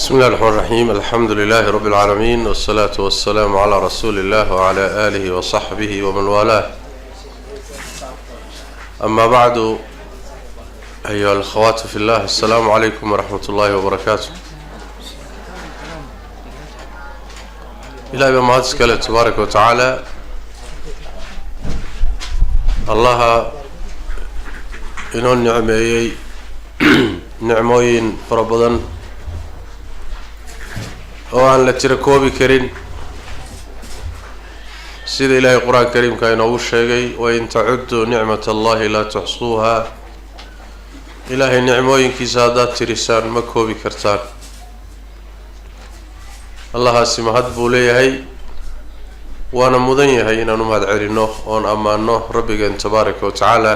بسم الله الرحمن الرحيم، الحمد لله رب العالمين، والصلاة والسلام على رسول الله وعلى آله وصحبه ومن والاه. أما بعد، أيها الأخوات في الله، السلام عليكم ورحمة الله وبركاته. Ilahay baa mahad iskale tabaaraka wa tacaala, Allaha inoo nicmeeyey nicmooyin fara badan oo aan la tiro koobi karin, sida Ilaahay Qur-aanka Kariimka inoogu sheegay: "Wain tacuduu nicmat Allahi laa tuxsuuha." Ilaahay nicmooyinkiisa haddaad tirisaan, ma koobi kartaan. Allahaasi mahad buu leeyahay, waana mudan yahay inaan u mahad celinno oon ammaano Rabbigeen tabaaraka wa tacaala.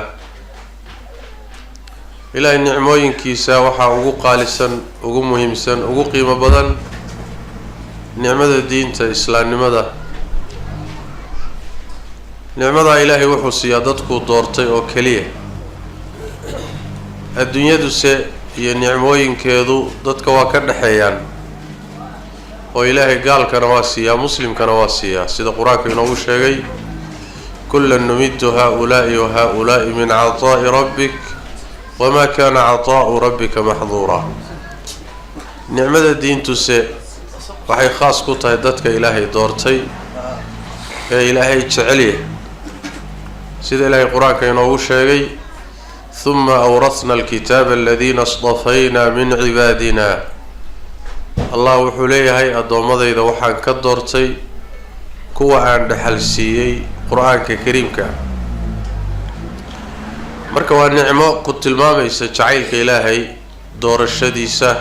Ilaahay nicmooyinkiisa waxaa ugu qaalisan, ugu muhiimsan, ugu qiimo badan nicmada diinta islaamnimada. Nicmadaa Ilaahay wuxuu siiyaa dadkuu doortay oo keliya. Adduunyaduse iyo nicmooyinkeedu dadka waa ka dhexeeyaan, oo Ilaahay gaalkana waa siiyaa, muslimkana waa siiyaa, sida Qur-aanka inoogu sheegay: "Kullan numiddu haa-ulaa'i wa haa-ulaa'i min cataa'i rabbik, wamaa kaana cataa'u rabbika maxduura." Nicmada diintuse waxay khaas ku tahay dadka Ilaahay doortay ee Ilaahay jecelyahay, sida Ilaahay Qur-aanka inoogu sheegay: "Huma awrasna alkitaaba aladiina istafayna min cibaadina." Allah wuxuu leeyahay: addoommadayda waxaan ka doortay kuwa aan dhexal siiyey Qur-aanka Kariimka. Marka waa nicmo ku tilmaamaysa jacaylka Ilaahay, doorashadiisa,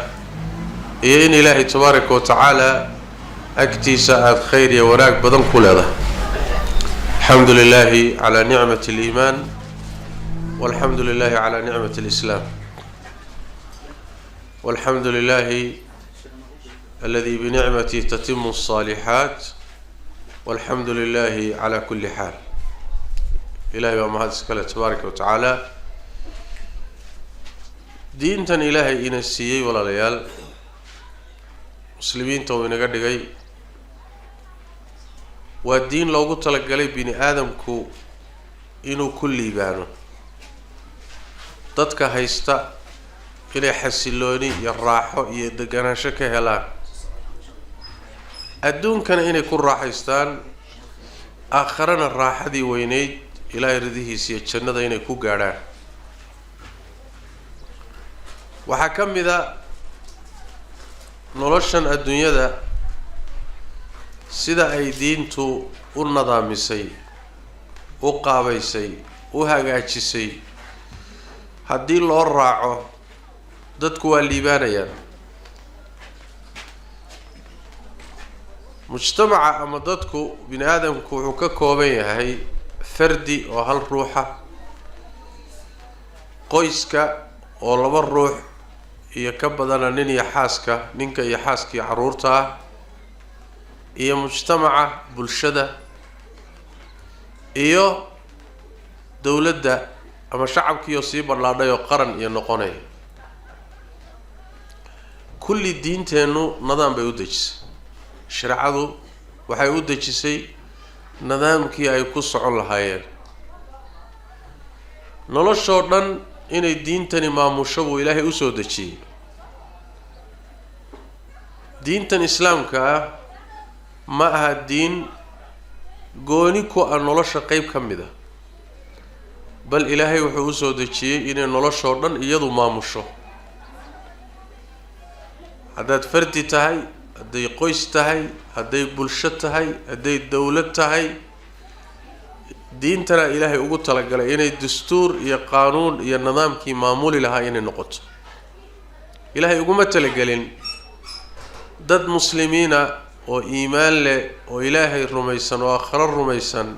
iyo in Ilaahay tabaaraka wa tacaala agtiisa aada khayr iyo wanaag badan ku leedahay. Alxamdu lilahi calaa nicmati aliimaan, walxamdu lilahi calaa nicmati alislaam, walxamdu lilahi aladi binicmatihi tatimu alصaalixaat, walxamdu lilahi calaa kuli xaal. Ilahay baa mahad iskale tabaaraka wa tacaala. Diintan Ilaahay ina siiyey, walaalayaal, muslimiinta uu inaga dhigay, waa diin loogu talagalay bini aadamku inuu ku liibaano, dadka haysta inay xasilooni iyo raaxo iyo deganaansho ka helaan, adduunkana inay ku raaxaystaan, aakharana raaxadii weyneyd, Ilaahay ridihiisa iyo jannada inay ku gaadhaan. Waxaa ka mid a noloshan adduunyada sida ay diintu u nadaamisay, u qaabaysay, u hagaajisay. Haddii loo raaco, dadku waa liibaanayaan. Mujtamaca ama dadku, bini aadamku, wuxuu ka kooban yahay fardi oo hal ruuxa, qoyska oo laba ruux iyo ka badana, nin iyo xaaska, ninka iyo xaaskii, carruurta ah, iyo mujtamaca, bulshada, iyo dowladda ama shacabkiioo sii ballaadhay oo qaran iyo noqonaya. Kulli diinteennu nidaam bay u dejisay. Shareecadu waxay u dejisay nidaamkii ay ku socon lahaayeen noloshoo dhan. Inay diintani maamusho buu Ilaahay usoo dejiyey. Diintan Islaamka ah ma aha diin gooni ku ah nolosha qeyb ka mid a, bal Ilaahay wuxuu usoo dejiyey inay noloshoo dhan iyadu maamusho. Haddaad fardi tahay, hadday qoys tahay, hadday bulsho tahay, hadday dowlad tahay, diintana Ilaahay ugu talagalay inay dastuur iyo qaanuun iyo nidaamkii maamuli lahaa inay noqoto. Ilaahay uguma talagelin dad muslimiina oo iimaan leh, oo Ilaahay rumaysan, oo aakhiro rumaysan,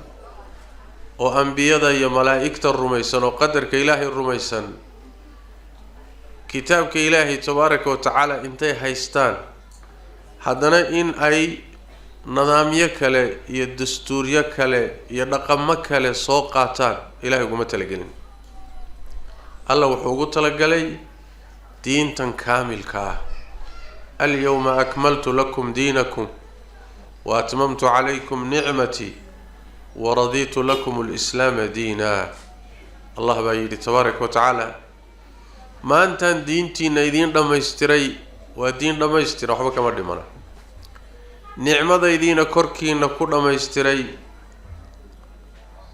oo ambiyada iyo malaa'igta rumaysan, oo qadarka Ilaahay rumaysan, kitaabka Ilaahay tabaaraka wa tacaala intay haystaan, haddana in ay nidaamyo kale iyo dastuuryo kale iyo dhaqamo kale soo qaataan. Ilahay uguma talagelin. Alla wuxuu ugu talagalay diintan kaamilka ah. Alyawma akmaltu lakum diinakum wa atmamtu calaykum nicmatii waradiitu lakum alislaama diina. Allah baa yidhi tabaaraka wa tacaala, maantaan diintiina idiin dhammaystiray. Waa diin dhammaystira, waxba kama dhimana. Nicmadaydiina korkiina ku dhammaystiray,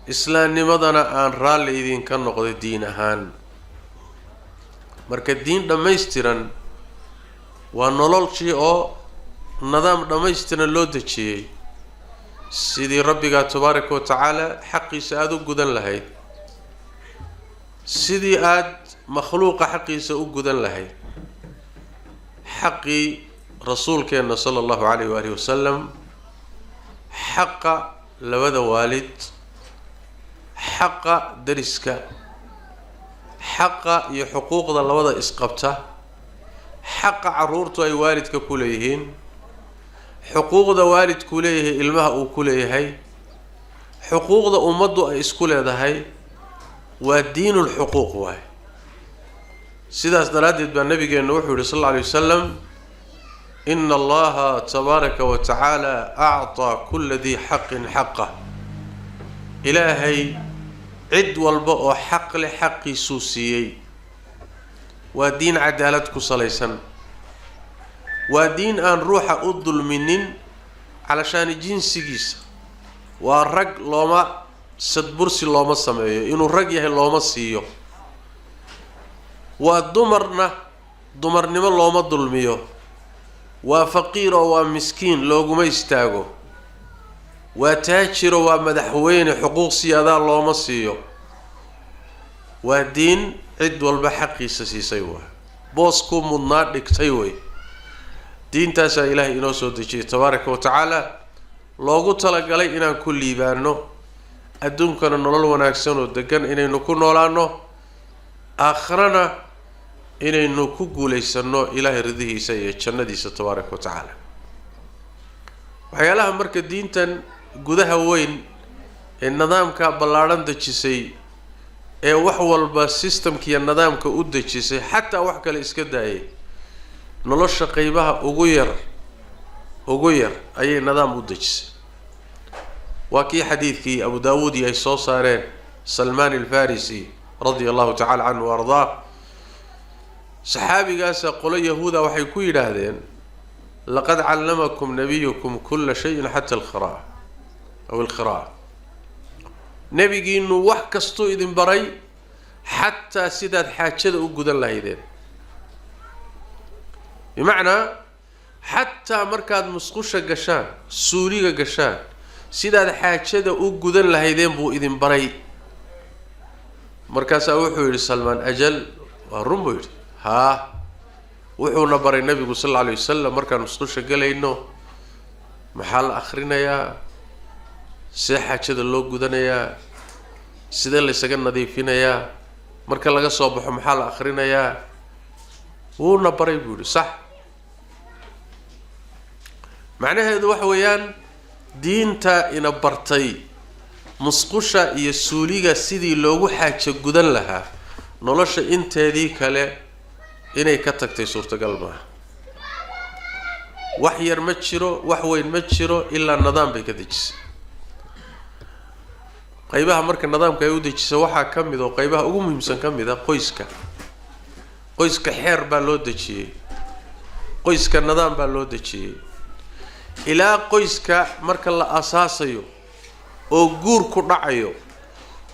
islaamnimadana aan raalli idinka noqday diin ahaan. Marka diin dhammaystiran waa nololshii oo nidaam dhammaystiran loo dejiyey, sidii Rabbigaa tabaaraka wa tacaala xaqiisa aada u gudan lahayd, sidii aada makhluuqa xaqiisa u gudan lahayd, xaqii rasuulkeenna sala Allahu calayh waalihi wasalam, xaqa labada waalid, xaqa dariska, xaqa iyo xuquuqda labada isqabta, xaqa carruurtu ay waalidka ku leeyihiin, xuquuqda waalidku leeyahay ilmaha uu ku leeyahay, xuquuqda ummaddu ay isku leedahay. Waa diinul xuquuq waay. Sidaas daraaddeed baa nabigeenna wuxuu yihi sal alla alay wasalam: "Ina Allaha tabaaraka wa tacaala acطaa kula dii xaqin xaqah." Ilaahay cid walba oo xaq leh xaqiisuu siiyey. Waa diin cadaalad ku salaysan, waa diin aan ruuxa u dulminin calashaani jinsigiisa. Waa rag looma sadbursi looma sameeyo, inuu rag yahay looma siiyo. Waa dumarna, dumarnimo looma dulmiyo. Waa faqiir oo waa miskiin looguma istaago. Waa taajiro, waa madaxweyne, xuquuq siyaadaa looma siiyo. Waa diin cid walba xaqiisa siisay, waa boos ku mudnaa dhigtay. Wey diintaasaa Ilaahay inoo soo dejiyay tabaaraka wa tacaala, loogu talagalay inaan ku liibaano adduunkana, nolol wanaagsan oo degan inaynu ku noolaano, aakharana inaynu ku guulaysanno Ilaahay ridihiisa iyo jannadiisa tabaaraka wa tacaala. Waxyaalaha marka diintan gudaha weyn ee nidaamka ballaadhan dejisay, ee wax walba systemkiiyo nidaamka u dejisay, xataa wax kale iska daayay, nolosha qeybaha ugu yar ugu yar ayay nidaam u dejisay. Waa kii xadiidkii Abu Daawuud iyo ay soo saareen, Salmaan Alfarisi radia Allahu tacala canhu wa ardaah. Saxaabigaasa qolo Yahuuda waxay ku yidhaahdeen: "Laqad callamakum nabiyukum kula shayin xata alqira'a aw alqira'a." Nebigiinu wax kastuu idin baray, xataa sidaad xaajada u gudan lahaydeen. Bimacnaa, xataa markaad musqusha gashaan, suuliga gashaan, sidaad xaajada u gudan lahaydeen buu idin baray. Markaasaa wuxuu yidhi Salmaan: "Ajal, waa run," buu yidhi. "Haa, wuxuuna baray Nabigu sal alla alay wasalam markaan musqusha gelayno maxaa la akrinayaa, see xaajada loo gudanayaa, sidee laysaga nadiifinayaa, marka laga soo baxo maxaa la akrinayaa, wuuna baray," buu yidhi. Sax, macnaheedu waxa weeyaan diinta ina bartay musqusha iyo suuliga sidii loogu xaajo gudan lahaa, nolosha inteedii kale inay ka tagtay suurtagal maaha. Wax yar ma jiro, wax weyn ma jiro, ilaa nidaam bay ka dejisay. Qaybaha marka nidaamka ay u dejisay waxaa ka mid oo qaybaha ugu muhiimsan ka mid a qoyska. Qoyska xeer baa loo dejiyey, qoyska nidaam baa loo dejiyey. Ilaa qoyska marka la asaasayo oo guur ku dhacayo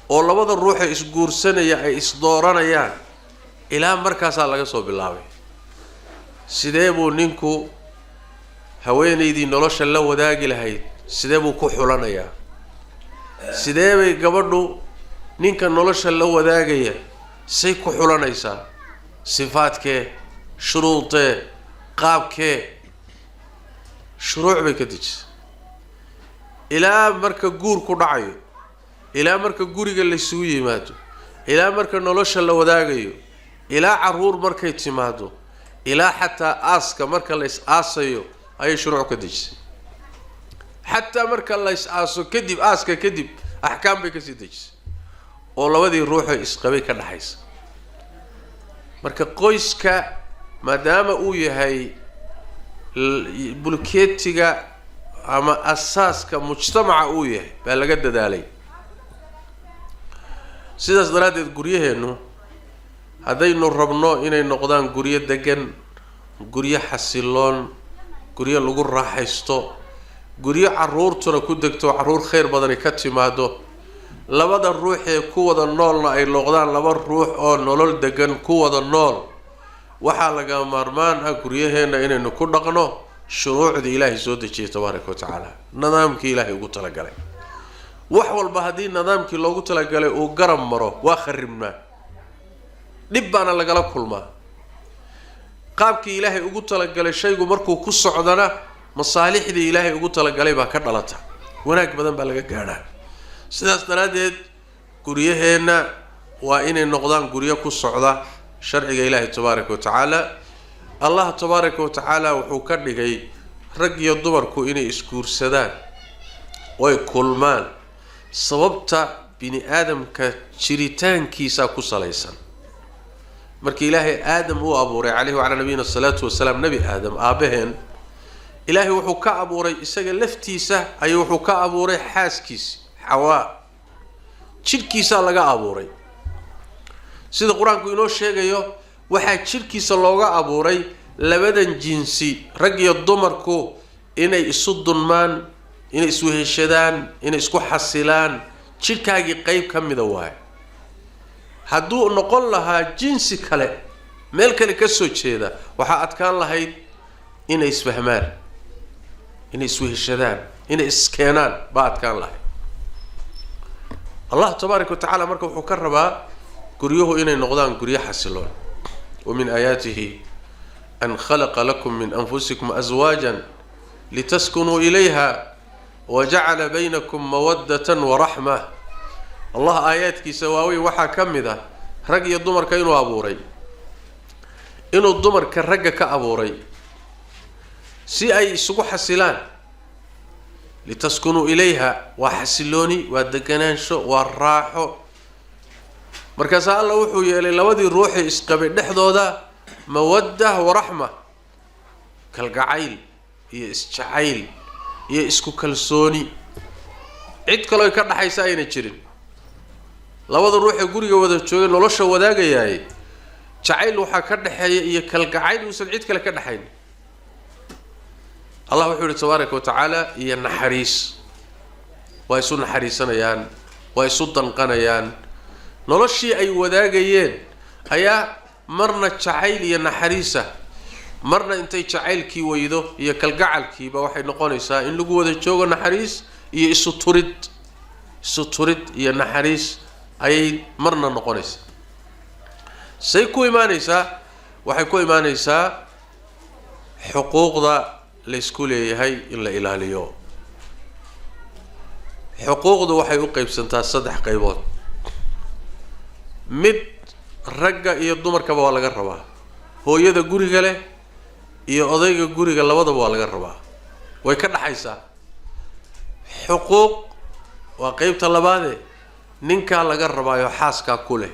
oo labada ruuxee isguursanaya ay isdooranayaan, ilaa markaasaa laga soo bilaabay sidee buu ninku haweenaydii nolosha la wadaagi lahayd, sidee buu ku xulanayaa, sidee bay gabadhu ninka nolosha la wadaagaya say ku xulanaysaa, sifaadkee, shuruudee, qaabkee, shuruuc bay ka dejisay. Ilaa marka guur ku dhacayo, ilaa marka guriga laysugu yimaado, ilaa marka nolosha la wadaagayo, ilaa carruur markay timaado, ilaa xataa aaska marka la is aasayo ayay shuruuc ka dejisay. Xataa marka la is aaso kadib, aaska kadib, axkaam bay kasii dejisay oo labadii ruuxoo isqabay ka dhexaysa. Marka qoyska, maadaama uu yahay Bulkeetiga ama asaaska mujtamaca uu yahay baa laga dadaalay. Sidaas daraaddeed guryaheennu haddaynu rabno inay noqdaan guryo degan, guryo xasiloon, guryo lagu raaxaysto, guryo carruurtuna ku degto, carruur khayr badani ka timaado, labada ruux ee ku wada noolna ay noqdaan laba ruux oo nolol degan ku wada nool, waxaa laga maarmaan ah guryaheenna inaynu ku dhaqno shuruucdii Ilaahay soo dejiyay tabaaraka wa tacaala, nidaamkii Ilaahay ugu talagalay. Wax walba haddii nidaamkii loogu talagalay uu garab maro, waa kharibnaa, dhib baana lagala kulmaa. Qaabkii Ilaahay ugu talagalay shaygu markuu ku socdana, masaalixdii Ilaahay ugu talagalay baa ka dhalata, wanaag badan baa laga gaadhaa. Sidaas daraaddeed guryaheenna waa inay noqdaan guryo ku socda sharciga Ilaahay tabaaraka wa tacaala. Allah tabaaraka wa tacaala wuxuu ka dhigay rag iyo dumarku inay isguursadaan oy kulmaan sababta bini aadamka jiritaankiisaa ku salaysan. Markii Ilaahay Aadam uu abuuray, caleyhi wacalaa nabiyina asalaatu wasalaam, Nebi Aadam aabaheen, Ilaahay wuxuu ka abuuray isaga laftiisa ayuu wuxuu ka abuuray xaaskiisi Xawaa, jidhkiisaa laga abuuray. Sida Qur-aanku inoo sheegayo, waxaa jidhkiisa looga abuuray labadan jinsi, rag iyo dumarku, inay isu dunmaan, inay isweheshadaan, inay isku xasilaan. Jidhkaagii qeyb ka mida waayo. Hadduu noqon lahaa jinsi kale, meel kale ka soo jeeda, waxaa adkaan lahayd inay isfahmaan, inay isweheshadaan, inay iskeenaan baa adkaan lahayd. Allah tabaaraka wa tacaala marka wuxuu ka rabaa guryuhu inay noqdaan guryo xasiloon. Wa min aayaatihi an khalaqa lakum min anfusikum aswaajan litaskunuu ilayha wa jacala baynakum mawaddatan wa raxma. Allah aayaadkiisa waaweyn waxaa ka mid ah rag iyo dumarka inuu abuuray, inuu dumarka ragga ka abuuray si ay isugu xasilaan. Litaskunuu ilayha waa xasilooni, waa deganaansho, waa raaxo. Markaasaa Alla wuxuu yeelay labadii ruuxii isqabay dhexdooda mawadda wa raxma, kalgacayl iyo isjacayl iyo isku kalsooni, cid kaloo ka dhaxaysa ayna jirin. Labada ruux ee guriga wada joogay, nolosha wadaagayaay, jacayl waxaa ka dhexeeya iyo kalgacayl uusan cid kale ka dhexayn. Allah wuxuu yihi tabaaraka wa tacaala, iyo naxariis, waa isu naxariisanayaan, waa isu danqanayaan. Noloshii ay wadaagayeen ayaa marna jacayl iyo naxariisa, marna intay jacaylkii weydo iyo kalgacalkiiba, waxay noqonaysaa in lagu wada joogo naxariis iyo isu turid. Isu turid iyo naxariis ayay marna noqonaysaa. Say ku imaanaysaa? Waxay ku imaanaysaa xuquuqda laysku leeyahay in la ilaaliyo. Xuquuqdu waxay u qeybsantaa saddex qaybood. Mid ragga iyo dumarkaba waa laga rabaa, hooyada guriga leh iyo odayga guriga labadaba waa laga rabaa, way ka dhaxaysaa. Xuquuq waa qeybta labaade, ninkaa laga rabaayo xaaskaa ku leh.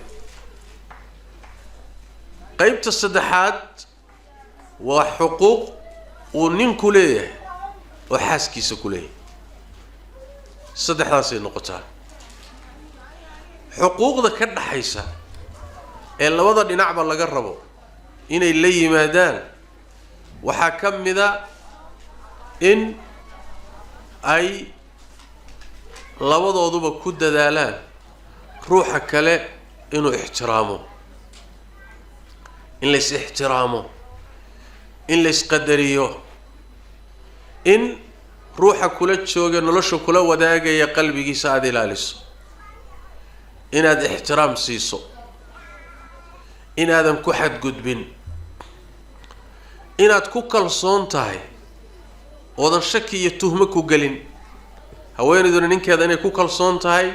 Qeybta saddexaad waa xuquuq uu ninku leeyahay oo xaaskiisa ku leeyahay. Saddexdaasay noqotaa. Xuquuqda ka dhaxaysa ee labada dhinacba laga rabo inay la yimaadaan waxaa ka mida in ay labadooduba ku dadaalaan ruuxa kale inuu ixtiraamo, in lays ixtiraamo, in laysqadariyo, in ruuxa kula jooga, nolosha kula wadaagaya, qalbigiisa aada ilaaliso, inaad ixtiraam siiso, inaadan ku xadgudbin, inaad ku kalsoon tahay oodan shaki iyo tuhmo ku gelin. Haweenayduna ninkeeda inay ku kalsoon tahay,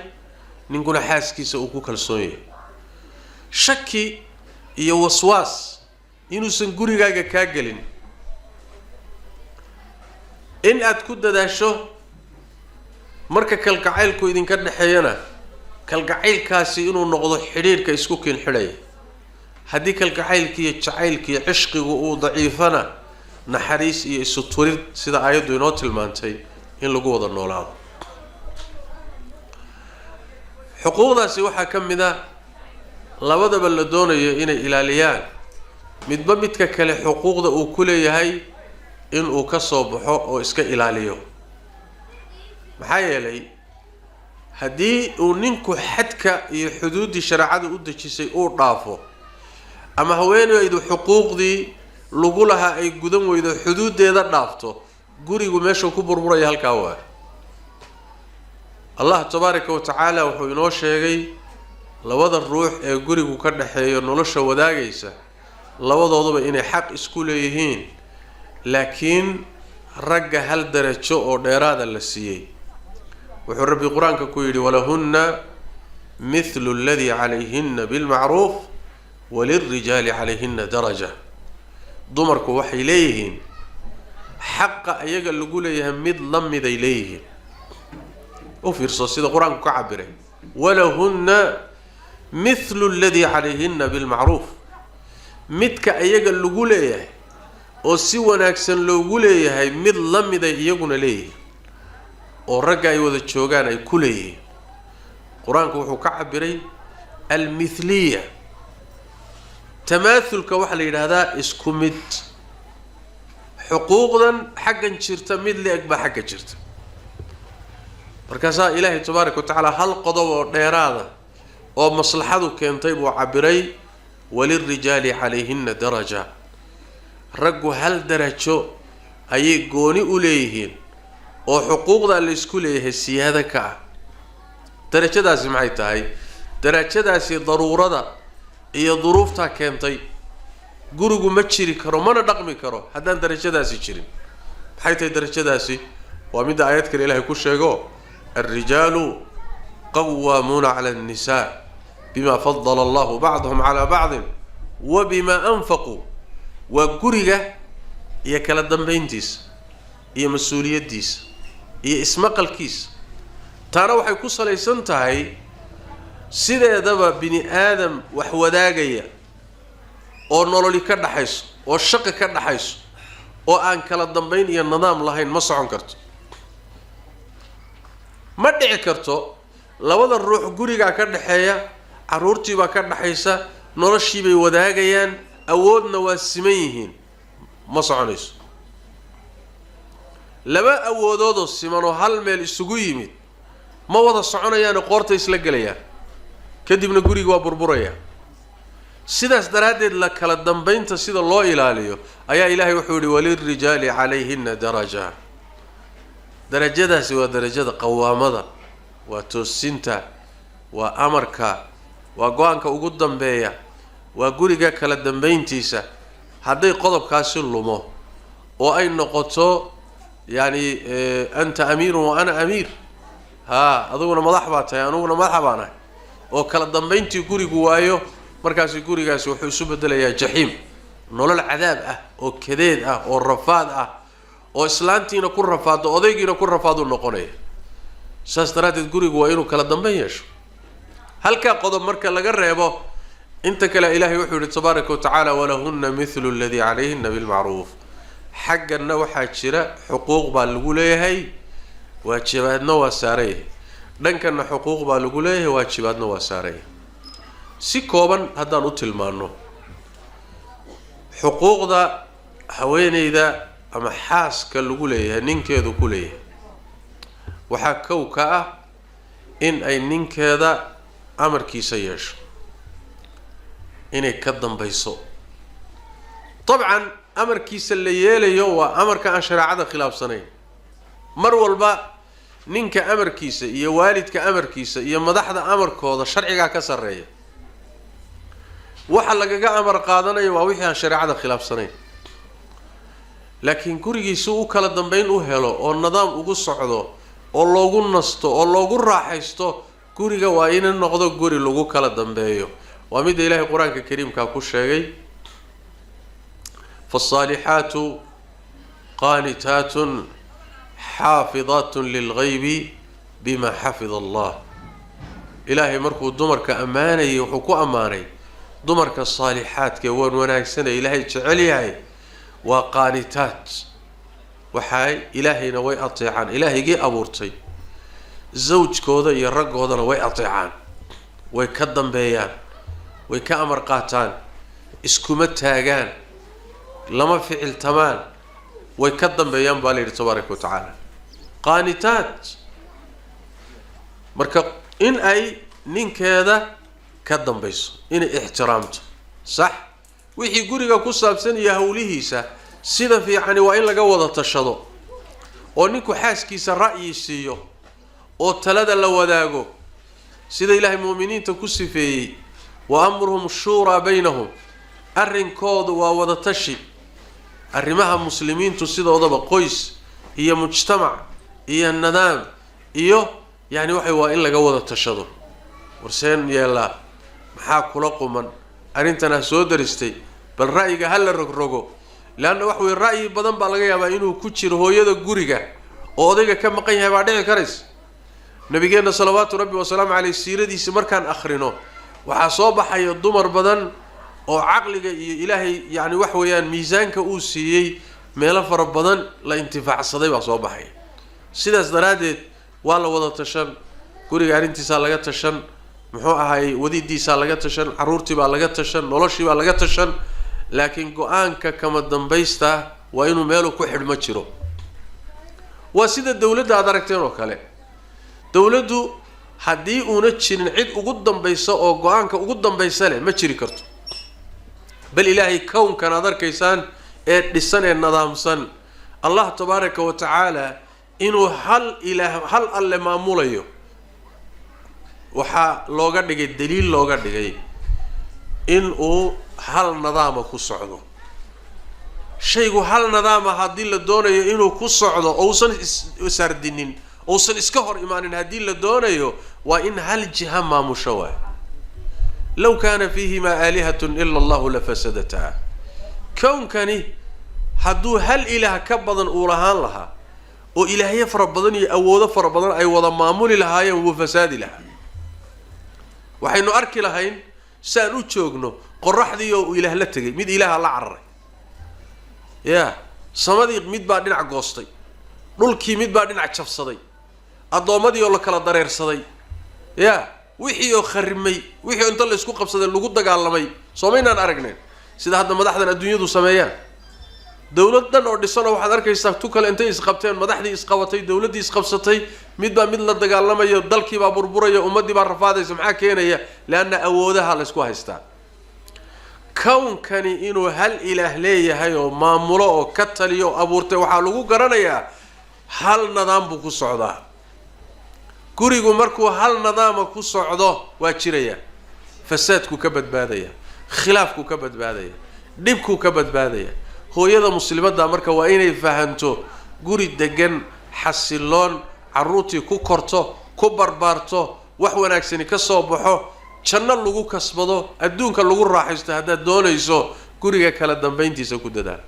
ninkuna xaaskiisa uu ku kalsoon yahay. Shaki iyo waswaas inuusan gurigaaga kaa gelin. In aad ku dadaasho marka kalgacaylku idinka dhexeeyana, kalgacaylkaasi inuu noqdo xidhiidhka isku kiin xidhaya. Haddii kalgacaylkiiyo jacaylkiiyo cishqigu uu daciifana, Naxariis iyo isu turid, sida aayaddu inoo tilmaantay, in lagu wada noolaado. Xuquuqdaasi waxaa ka mid a labadaba la doonayo inay ilaaliyaan midba midka kale xuquuqda uu ku leeyahay inuu ka soo baxo oo iska ilaaliyo. Maxaa yeelay, haddii uu ninku xadka iyo xuduuddii shareecadu u dejisay uu dhaafo, ama haweeneydu xuquuqdii lagu lahaa ay gudan weydo, xuduuddeeda dhaafto, gurigu meeshuu ku burburaya halkaa waa. Allah tabaaraka wa tacaala wuxuu inoo sheegay labada ruux ee gurigu ka dhexeeyo, nolosha wadaagaysa, labadooduba inay xaq isku leeyihiin, laakiin ragga hal darajo oo dheeraada la siiyey. Wuxuu Rabbi Qur-aanka ku yidhi: "Walahunna mithlu aladii calayhina bilmacruuf walilrijaali calayhina daraja." Dumarku waxay leeyihiin xaqa iyaga lagu leeyahay mid la miday leeyihiin. U fiirso sida Qur-aanku ka cabiray: "Walahunna mithlu aladii calayhina bilmacruuf." Midka iyaga lagu leeyahay oo si wanaagsan loogu leeyahay mid la miday iyaguna leeyihiin, oo ragga ay wada joogaan ay ku leeyihiin. Qur-aanku wuxuu ka cabiray almithliya. Tamaahulka waxaa la yidhaahdaa isku mid. Xuquuqdan xaggan jirta mid la-eg baa xagga jirta. Markaasaa Ilaahay tabaaraka wa tacaala hal qodob oo dheeraada oo maslaxadu keentay buu cabiray: "Walilrijaali calayhina daraja." Raggu hal darajo ayay gooni u leeyihiin oo xuquuqdaa la isku leeyahay siyaado ka ah. Darajadaasi maxay tahay? Darajadaasi daruurada iyo duruuftaa keentay. Gurigu ma jiri karo mana dhaqmi karo haddaan darajadaasi jirin. Maxay tahay darajadaasi? Waa midda aayad kale Ilahay ku sheego: "Alrijaalu qawaamuuna cala annisaa bima fadala Allahu bacdahum calaa bacdin wa bima anfaquu." Waa guriga iyo kala dambeyntiisa iyo mas-uuliyaddiisa iyo ismaqalkiisa. Taana waxay ku salaysan tahay, sideedaba bini aadam wax wadaagaya oo nololi ka dhaxayso oo shaqi ka dhaxayso oo aan kala dambayn iyo nidaam lahayn ma socon karto, ma dhici karto. Labada ruux gurigaa ka dhexeeya, carruurtiibaa ka dhaxaysa, noloshiibay wadaagayaan, awoodna waa siman yihiin, ma soconayso. Laba awoodoodoo siman oo hal meel isugu yimid ma wada soconayaane, qoorta isla gelayaan, kadibna guriga waa burburaya. Sidaas daraaddeed, la kala dambaynta sida loo ilaaliyo ayaa Ilaahay wuxuu yihi: "Walilrijaali calayhina daraja." Darajadaasi waa darajada qawaamada, waa toosinta, waa amarka, waa go-aanka ugu dambeeya, waa guriga kala dambayntiisa. Hadday qodobkaasi lumo oo ay noqoto yacni "anta amiirun wa ana amiir", haa, adiguna madax baa tahay, aniguna madaxa baan ahay, oo kala dambayntii gurigu waayo, markaasi gurigaasi wuxuu isu bedelayaa jaxiim, nolol cadaab ah oo kadeed ah oo rafaad ah, oo islaantiina ku rafaado, odaygiina ku rafaaduu noqonaya. Saas daraaddeed gurigu waa inuu kala dambayn yeesho. Halkaa qodob marka laga reebo, inta kale Ilaahay wuxuu yihi tabaaraka wa tacaala: "Walahunna mithlu aladii calayhina bilmacruuf." Xagganna waxaa jira xuquuq baa lagu leeyahay, waajibaadna waa saaran yahay. Dhankanna xuquuq baa lagu leeyahay, waajibaadna waa saaran yahay. Si kooban haddaan u tilmaano xuquuqda haweeneyda ama xaaska lagu leeyahay, ninkeedu ku leeyahay, waxaa kow ka ah in ay ninkeeda amarkiisa yeesho, inay ka dambayso. Dabcan, amarkiisa la yeelayo waa amarka aan shareecada khilaafsanayn. Mar walba ninka amarkiisa iyo waalidka amarkiisa iyo madaxda amarkooda sharcigaa ka sarreeya. Waxa lagaga amar qaadanayo waa wixii aan shareecada khilaafsanayn. Laakiin gurigiisu u kala dambeyn u helo oo nidaam ugu socdo oo loogu nasto oo loogu raaxaysto, guriga waa ina noqdo guri lagu kala dambeeyo. Waa midda Ilaahay Qur-aanka kariimkaa ku sheegay: "Faالصaalixaatu qaanitaatun xaafidaatun lilgaybi bima xafida Allah." Ilaahay markuu dumarka ammaanayay, wuxuu ku ammaanay dumarka saalixaadka ee waan wanaagsanay Ilaahay jecel yahay. Waa qaanitaat, waxay Ilaahayna way ateecaan, Ilaahaygii abuurtay, zawjkooda iyo raggoodana way ateecaan, way ka dambeeyaan, way ka amar qaataan, iskuma taagaan, lama ficiltamaan, way ka dambeeyaan baa la yidhi tabaaraka wa tacaala. Qaanitaat marka in ay ninkeeda ka dambayso, inay ixtiraamto, sax, wixii guriga ku saabsan iyo howlihiisa sida fiicani waa in laga wada tashado, oo ninku xaaskiisa ra'yi siiyo oo talada la wadaago, sida Ilaahay mu'miniinta ku sifeeyey: wa amruhum shuuraa baynahum. Arrinkoodu waa wada tashi. Arrimaha muslimiintu sidoodaba, qoys iyo mujtamac iyo nidaam iyo yacni waxay waa in laga wada tashado. Warseen yeelaa, maxaa kula quman arrintan ha soo daristay? Bal ra'yiga ha la rogrogo, leanna waxa weye ra'yi badan baa laga yaabaa inuu ku jiro hooyada guriga oo odayga ka maqan yahay baa dhici karaysa. Nabigeenna salawaatu rabbi wasalaamu caleyh siiradiisa markaan akhrino, waxaa soo baxaya dumar badan oo caqliga iyo Ilaahay yacni wax weeyaan miisaanka uu siiyey meelo fara badan la intifaacsaday baa soo baxaya. Sidaas daraaddeed waa la wada tashan, guriga arrintiisaa laga tashan, muxuu ahaayey, wadidiisaa laga tashan, carruurtii baa laga tashan, noloshii baa laga tashan, laakiin go-aanka kama dambaysta waa inuu meeluu ku xidhmo jiro. Waa sida dawladda aad aragteen oo kale. Dawladdu haddii uuna jirin cid ugu dambaysa oo go-aanka ugu dambaysa leh, ma jiri karto. Bal Ilaahay kownkan aad arkaysaan ee dhisan ee nidaamsan, Allah tabaaraka wa tacaala inuu hal ilaah, hal alle maamulayo, waxaa looga dhigay daliil, looga dhigay in uu hal nidaama ku socdo shaygu. Hal nidaama haddii la doonayo inuu ku socdo, ousan isardinin, ousan iska hor imaanin, haddii la doonayo, waa in hal jiha maamusho. Waay low kaana fiihimaa aalihatun ila allahu lafasadataa. Kownkani hadduu hal ilaah ka badan uu lahaan lahaa, oo ilaahyo fara badan iyo awoodo fara badan ay wada maamuli lahaayeen, wuu fasaadi lahaa. Waxaynu arki lahayn si aan u joogno qoraxdii oo uu ilaah la tegay, mid ilaaha la cararay, ya samadii mid baa dhinac goostay, dhulkii mid baa dhinac jabsaday, addoommadii oo la kala dareersaday, ya wixii oo kharimay, wixii oo inta la isku qabsaday lagu dagaalamay. Soomaynaan aragnayn sida hadda madaxdan adduunyadu sameeyaan? Dawlad dhan oo dhisanoo waxaad arkaysaa tu kale intay isqabteen, madaxdii isqabatay, dawladdii isqabsatay, mid baa mid la dagaalamayo, dalkii baa burburaya, ummaddii baa rafaadaysa. Maxaa keenaya? Leanna awoodaha la isku haystaa. Kownkani inuu hal ilaah leeyahay oo maamulo oo ka taliyo oo abuurtay waxaa lagu garanayaa hal nidaam buu ku socdaa. Gurigu markuu hal nidaama ku socdo waa jiraya, fasaadkuu ka badbaadaya, khilaafkuu ka badbaadaya, dhibkuu ka badbaadaya. Hooyada muslimadda marka waa inay fahanto guri degan, xasiloon, carruurtii ku korto, ku barbaarto, wax wanaagsani ka soo baxo, janno lagu kasbado, adduunka lagu raaxaysto haddaad doonayso, guriga kala dambayntiisa ku dadaal.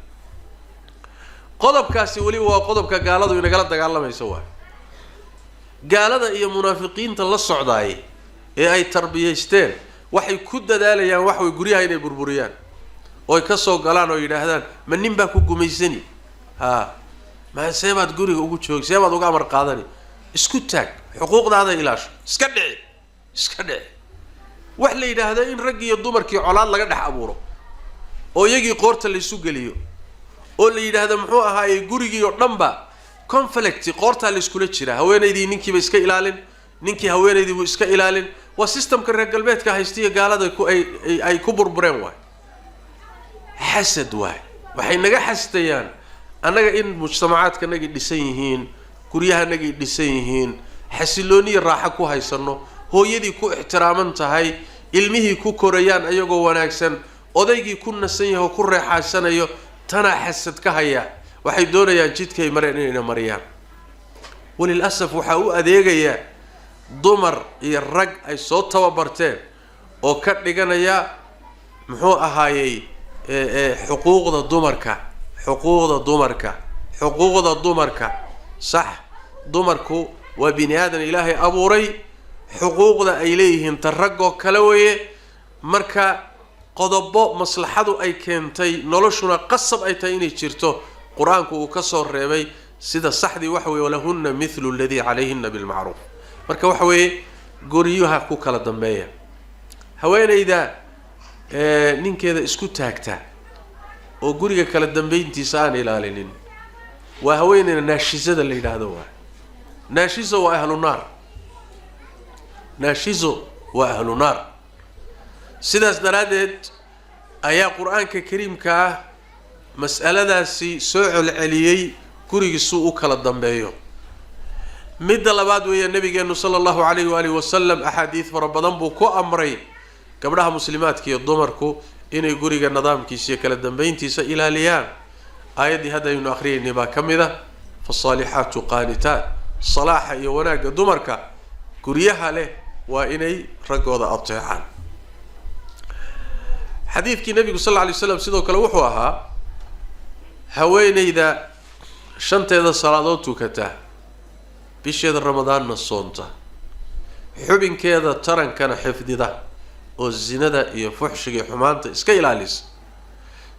Qodobkaasi weliba waa qodobka gaaladu inagala dagaalamayso. Waay gaalada iyo munaafiqiinta la socdaay ee ay tarbiyaysteen waxay ku dadaalayaan wax way guryaha inay burburiyaan oo ay ka soo galaan oo yidhaahdaan: "Ma nin baa ku gumaysani? Haa, ma see baad guriga ugu joogi? See baad uga amar qaadani? Isku taag, xuquuqdaada ilaasho, iska dhici, iska dhici." Wax la yidhaahda in raggii iyo dumarkii colaad laga dhex abuuro oo iyagii qoorta laysu geliyo, oo la yidhaahdo, muxuu ahaayey, gurigii oo dhanba conflict, qoortaa layskula jiraa, haweenaydii ninkiiba iska ilaalin, ninkii haweenaydii buu iska ilaalin. Waa systemka reer galbeedka haystiyo gaalada ku ay ay ku burbureen. Waay xasad, waay waxay naga xasdayaan annaga in mujtamacaadkanagii dhisan yihiin, guryahanagii dhisan yihiin, xasilooniyi raaxo ku haysano, hooyadii ku ixtiraaman tahay, ilmihii ku korayaan ayagoo wanaagsan, odaygii ku nasan yahay oo ku reexaysanayo. Tanaa xasad ka haya. Waxay doonayaan jidkay mareen inayna mariyaan. Walil asaf, waxaa u adeegaya dumar iyo rag ay soo tababarteen oo ka dhiganaya, muxuu ahaayey, xuquuqda dumarka, xuquuqda dumarka, xuquuqda dumarka. Sax, dumarku waa bini aadan Ilaahay abuuray, xuquuqda ay leeyihiin ta raggoo kale weeye. Marka Qodobo maslaxadu ay keentay, noloshuna qasab ay tahay inay jirto, qur-aanku uu ka soo reebay. Sida saxdii waxa weye walahunna mithlu aladii calayhina bilmacruuf. Marka waxa weeye guryaha ku kala dambeeya. Haweeneyda ninkeeda isku taagta oo guriga kala dambeyntiisa aan ilaalinin waa haweeneyda naashisada la yidhaahdo. Waa naashiso, waa ahlu naar. Naashiso waa ahlu naar. Sidaas daraaddeed ayaa qur-aanka kariimka ah mas'aladaasi soo celceliyey, gurigiisuu u kala dambeeyo. Midda labaad weeye, nabigeenu sala allahu calayhi waalihi wasalam axaadiid fara badan buu ku amray gabdhaha muslimaadka iyo dumarku inay guriga nidaamkiisa iyo kala dambeyntiisa ilaaliyaan. Aayaddii hadda aynu akhriyaynay baa ka mid a, fasaalixaatu qaanitaat. Salaaxa iyo wanaagga dumarka guryaha leh waa inay raggooda ateecaan. Xadiidkii nabigu sal alla alay slam sidoo kale wuxuu ahaa, haweeneyda shanteeda salaadood tukata, bisheeda ramadaanna soonta, xubinkeeda tarankana xifdida oo zinada iyo fuxshiga iyo xumaanta iska ilaalisa,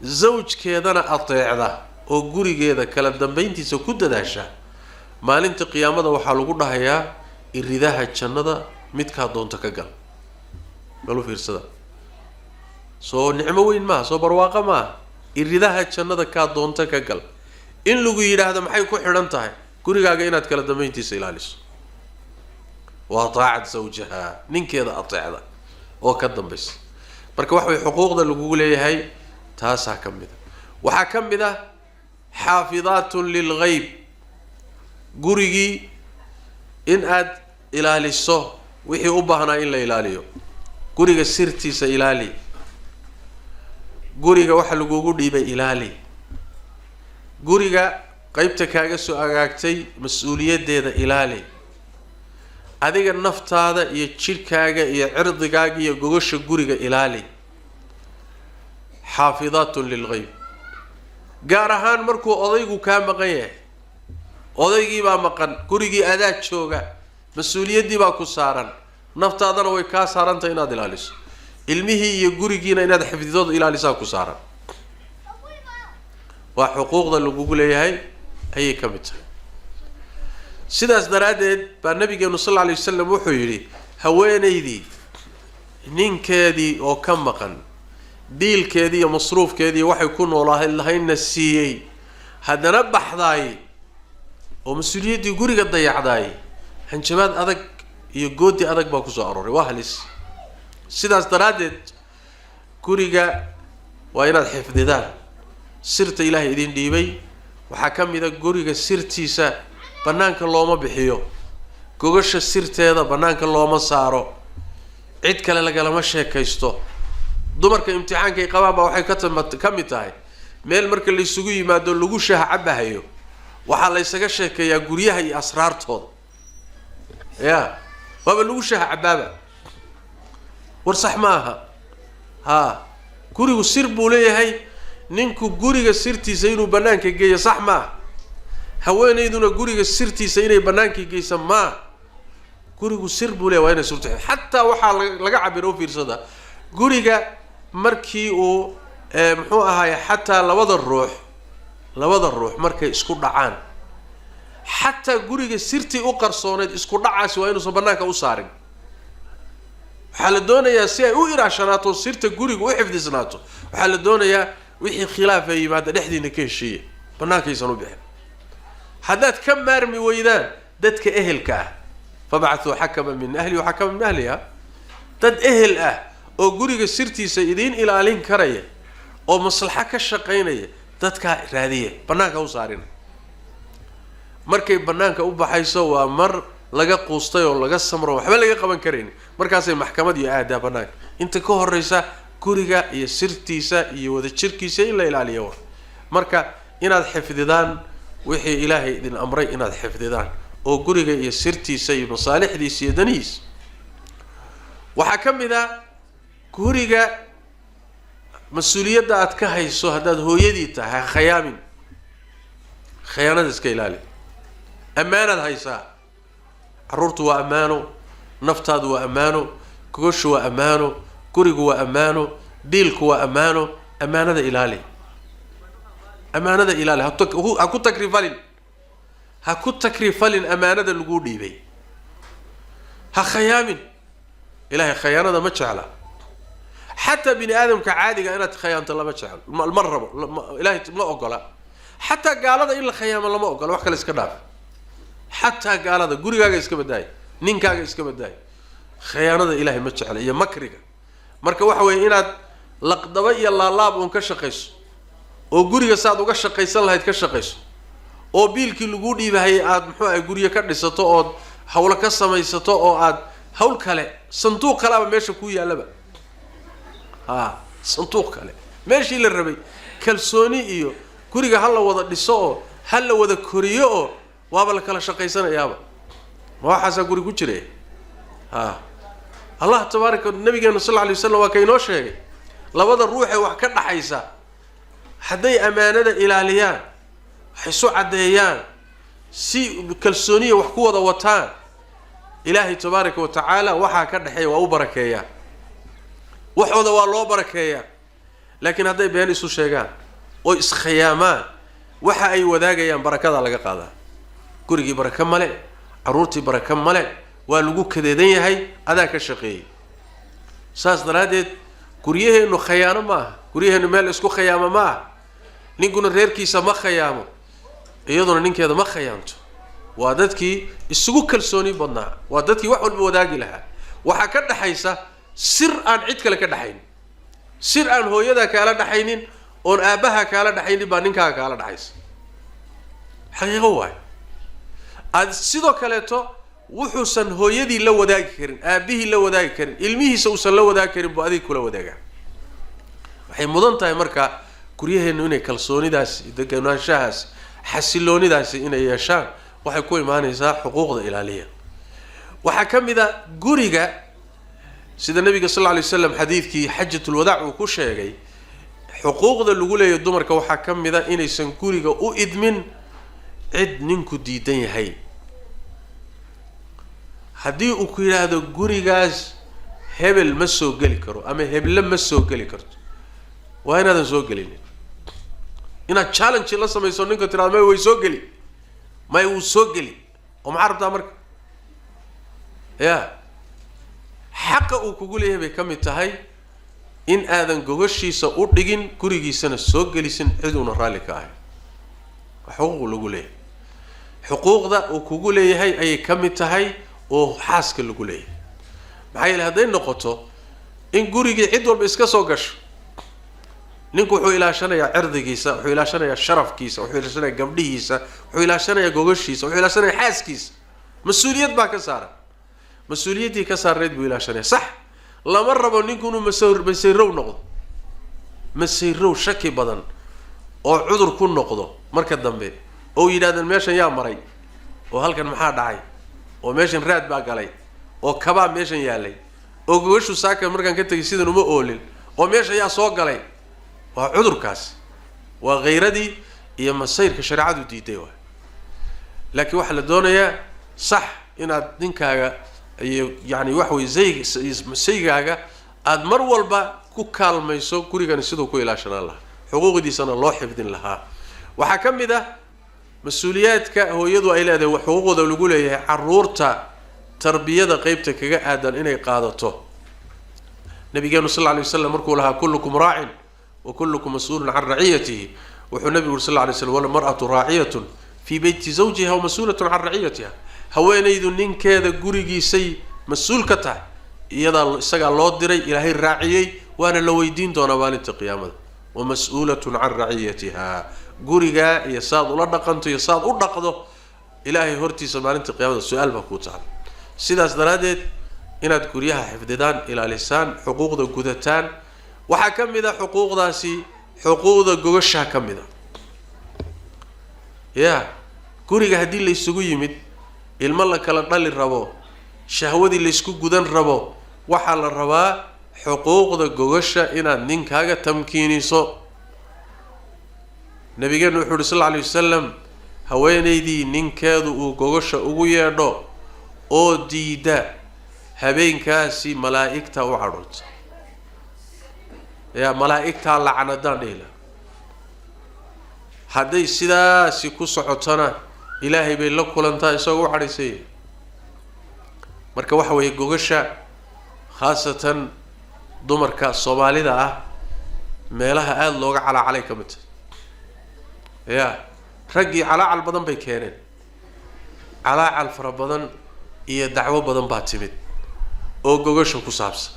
zawjkeedana ateecda oo gurigeeda kala dambeyntiisa ku dadaasha, maalinta qiyaamada waxaa lagu dhahayaa iridaha jannada midkaa doonta ka gal. Malu fiirsada, soo nicmo weyn maaha? Soo barwaaqo maaha? Iridaha jannada kaa doonta ka gal in lagu yidhaahdo maxay ku xidhan tahay? Gurigaaga inaad kala dambeyntiisa ilaaliso, waa taacad zawjaha, ninkeeda ateecda oo ka dambaysa. Marka wax way xuquuqda lagugu leeyahay taasaa ka mid a. Waxaa ka mid ah xaafidaatun lilghayb, gurigii in aad ilaaliso wixii u baahnaa in la ilaaliyo. Guriga sirtiisa ilaali, guriga waxa lagugu dhiibay ilaali, guriga qeybta kaaga soo agaagtay mas-uuliyaddeeda ilaali, adiga naftaada iyo jidhkaaga iyo cirdigaaga iyo gogosha guriga ilaali. Xaafidaatun lilghayb, gaar ahaan markuu odaygu kaa maqan yahay. Odaygii baa maqan, gurigii adaa jooga, mas-uuliyaddii baa ku saaran, naftaadana way kaa saarantahay inaad ilaaliso, ilmihii iyo gurigiina inaad xifdidooda ilaalisaa ku saaran. Waa xuquuqda lagugu leeyahay ayay ka mid tahay. Sidaas daraaddeed baa nabigeenu sal alla alay wasalam wuxuu yidhi, haweeneydii ninkeedii oo ka maqan biilkeedii iyo masruufkeedii waxay ku noolaa lahaydna siiyey, haddana baxdaay oo mas-uuliyaddii guriga dayacdaay, hanjabaad adag iyo goodi adag baa kusoo arooray, waa halis. Sidaas daraaddeed guriga waa inaad xifdidaan sirta ilaahay idin dhiibay. Waxaa ka mid a guriga sirtiisa bannaanka looma bixiyo, gogasha sirteeda bannaanka looma saaro, cid kale lagalama sheekaysto. Dumarka imtixaankay qabaan baa waxay ka mid tahay, meel marka laysugu yimaado lagu shaah cabahayo, waxaa laysaga sheekeeyaa guryaha iyo asraartooda. Ya waaba lagu shaah cabaaba, war sax ma aha. Haa, gurigu sir buu leeyahay. Ninku guriga sirtiisa inuu bannaanka geeyo sax maaha, haweenayduna guriga sirtiisa inay bannaanka geysa maa. Gurigu sir buu leeyahy, waa inay sirtu xataa waxaa laga cabiro, u fiirsada, guriga markii uu muxuu ahaay, xataa labada ruux markay isku dhacaan, xataa guriga sirtii u qarsooneyd isku dhacaasi waa inuusan bannaanka u saarin. Waxaa la doonayaa si ay u ilaashanaato sirta guriga u xifdisnaato, waxaa la doonayaa wixii khilaaf ay yimaada dhexdiina ka heshiiya, bannaankaysan u bixin. Haddaad ka maarmi weydaan, dadka ehelka ah, fabcathuu xakama min ahlihi wa xakama min ahliha, dad ehel ah oo guriga sirtiisa idiin ilaalin karaya oo maslaxo ka shaqaynaya dadkaa raadiya, bannaanka u saarina. Markay bannaanka u baxayso waa mar laga quustay oo laga samro, waxba laga qaban karayni, markaasay maxkamad iyo aadaa bannaanka. Inta ka horeysa guriga iyo sirtiisa iyo wadajirkiisa in la ilaaliyo wa marka inaad xifdidaan wixii ilaahay idin amray, inaad xifdidaan oo guriga iyo sirtiisa iyo masaalixdiisa iyo danihiisa. Waxaa ka mid a guriga mas-uuliyadda aad ka hayso, haddaad hooyadii tahay, ha khayaamin, khayaanada iska ilaali. Ammaanaad haysaa, carruurtu waa ammaano, naftaadu waa ammaano, gogoshu waa ammaano, gurigu waa ammaano. Dhiilku waa ammaano, ammaanada ilaali, ammaanada ilaali. Ha ku takrifalin, ha ku takrifalin ammaanada laguu dhiibay. Ha khayaamin. Ilaahay khayaanada ma jecla. Xataa bini aadamka caadiga inaad khayaanto lama jeclo, ma rabo, ilaahay ma ogola. Xataa gaalada in la khayaamo lama ogola, wax kale iska dhaaf. Xataa gaalada gurigaaga iska badaayo, ninkaaga iska badaayo. Khayaanada ilaahay ma jecla iyo makriga. Marka waxa weeye inaad laqdaba iyo laalaab uun ka shaqayso, oo guriga saad uga shaqaysan lahayd ka shaqayso, oo biilkii laguu dhiibahayay aada muxuu ahay guryo ka dhisato, ood hawlo ka samaysato, oo aad hawl kale, sanduuq kaleaba meesha kuu yaallaba. Ha, sanduuq kale meeshii la rabay. Kalsooni iyo guriga ha la wada dhiso oo ha la wada koriyo, oo waaba la kala shaqaysanayaaba. Ma waxaasaa guri ku jira? Ha, Allah tabaaraka, nabigeenu sal alla alay waslam waa ka inoo sheegay labada ruuxee wax ka dhaxaysa hadday ammaanada ilaaliyaan, wax isu caddeeyaan, si kalsooniya wax ku wada wataan, Ilaahay tabaaraka wa tacaala waxaa ka dhexeeya waa u barakeeyaa, waxooda waa loo barakeeyaa. Laakiin hadday been isu sheegaan oo iskhiyaamaan, waxa ay wadaagayaan barakadaa laga qaadaa. Gurigii baraka male, carruurtii baraka male, waa lagu kadeedan yahay, adaa ka shaqeeyey. Saas daraaddeed guryaheennu khayaano ma aha, guryaheennu meel isku khayaamo ma aha. Ninkuna reerkiisa ma khayaamo, iyaduna ninkeeda ma khayaanto. Waa dadkii isugu kalsooni badnaa, waa dadkii wax walba wadaagi lahaa. Waxaa ka dhaxaysa sir aan cid kale ka dhaxaynin, sir aan hooyadaa kaala dhaxaynin oon aabbaha kaala dhaxaynin baa ninkaaga kaala dhaxaysa. Xaqiiqo waayo. Aad sidoo kaleeto wuxuusan hooyadii la wadaagi karin, aabbihii la wadaagi karin, ilmihiisa uusan la wadaagi karin buu adiga kula wadaagaa. Waxay mudan tahay marka guryaheennu inay kalsoonidaasi, deganaanshahaasi, xasiloonidaasi inay yeeshaan. Waxay ku imaanaysaa xuquuqda ilaaliya. Waxaa ka mid a guriga, sida nabiga sal alla alay waslam xadiidkii xajatulwadaac uu ku sheegay, xuquuqda lagu leeyahy dumarka waxaa ka mid a inaysan guriga u idmin cid ninku diidan yahay. Haddii uu ku yidhaahdo gurigaas hebel ma soo geli karo ama heble ma soo geli karto, waa inaadan soo gelinin. Inaad challenge la samayso ninka, tirahdo may way soo geli, may wuu soo geli, oo maxaa rabtaa marka? Ya xaqa uu kugu leeyahay bay ka mid tahay in aadan gogashiisa u dhigin, gurigiisana soo gelisin cid uuna raalli ka ahay. Xuquuq lagu leeyahay, xuquuqda uu kugu leeyahay ayay ka mid tahay oo xaaska lagu leeyahay. Maxaa yeele hadday noqoto in gurigii cid walba iska soo gasho, ninku wuxuu ilaashanayaa cirdigiisa, wuxuu ilaashanayaa sharafkiisa, wuxuu ilaashanayaa gabdhihiisa, wuxuu ilaashanayaa gogashiisa, wuxuu ilaashanayaa xaaskiisa. Mas-uuliyad baa ka saaran, mas-uuliyaddii ka saarnayd buu ilaashanaya. Sax, lama rabo ninku inuu masayrow noqdo, masayrow shaki badan oo cudur ku noqdo marka dambe, oo yidhahdeen meeshan yaa maray, oo halkan maxaa dhacay, oo meeshan raad baa galay, oo kabaa meeshan yaallay, oo gogashu saaka markaan ka tegay sidan uma oolin, oo meesha yaa soo galay. Waa cudurkaasi, waa khayradii iyo masayrka shareecadu diiday waay. Laakiin waxaa la doonayaa, sax, inaad ninkaaga iyo yani waxa wey zayg saygaaga aada mar walba ku kaalmayso gurigani siduu ku ilaashanaan lahaa, xuquuqdiisana loo xifdin lahaa. Waxaa ka mid ah mas-uuliyaadka hooyadu ay leedahay, xuquuqda lagu leeyahay, caruurta tarbiyada qeybta kaga aadan inay qaadato. Nabigeenu sal alla alay waslam markuu lahaa kullukum raacin wa kullukum mas-uulun can raciyatihi, wuxuu nabigu yuri sal alla alay slam walmar'atu raaciyatun fii beyti zawjiha wa mas-uulatun can raciyatiha. Haweenaydu ninkeeda gurigiisay mas-uul ka tahay, iyadaa isagaa loo diray, Ilaahay raaciyey, waana la weydiin doonaa maalinta qiyaamada. Wa mas-uulatun can raciyatiha, gurigaa iyo saad ula dhaqanto iyo saad u dhaqdo, Ilaahay hortiisa maalinta qiyaamada su-aal baa kuu taala. Sidaas daraaddeed inaad guryaha xifdidaan, ilaalisaan, xuquuqda gudataan. Waxaa ka mid a xuquuqdaasi xuquuqda gogashaa ka mid a. Ya guriga haddii la isugu yimid, ilmo la kala dhali rabo, shahwadii laysku gudan rabo, waxaa la rabaa xuquuqda gogasha inaad ninkaaga tamkiiniso. Nabigeenu wuxuu uhi sal alla alay wasalam, haweenaydii ninkeedu uu gogasha ugu yeedho oo diida, habeenkaasi malaa'igta u cadhoota. Yaa malaa'igtaa lacnadaan dhihi laha. Hadday sidaasi ku socotona Ilaahay bay la kulantaa isagoo u cadhaysanya. Marka waxa weeye gogasha, khaasatan dumarka Soomaalida ah, meelaha aada looga calaacalay ka mid tahay. Ya raggii calaacal badan bay keeneen, calaacal fara badan iyo dacwo badan baa timid oo gogasha ku saabsan.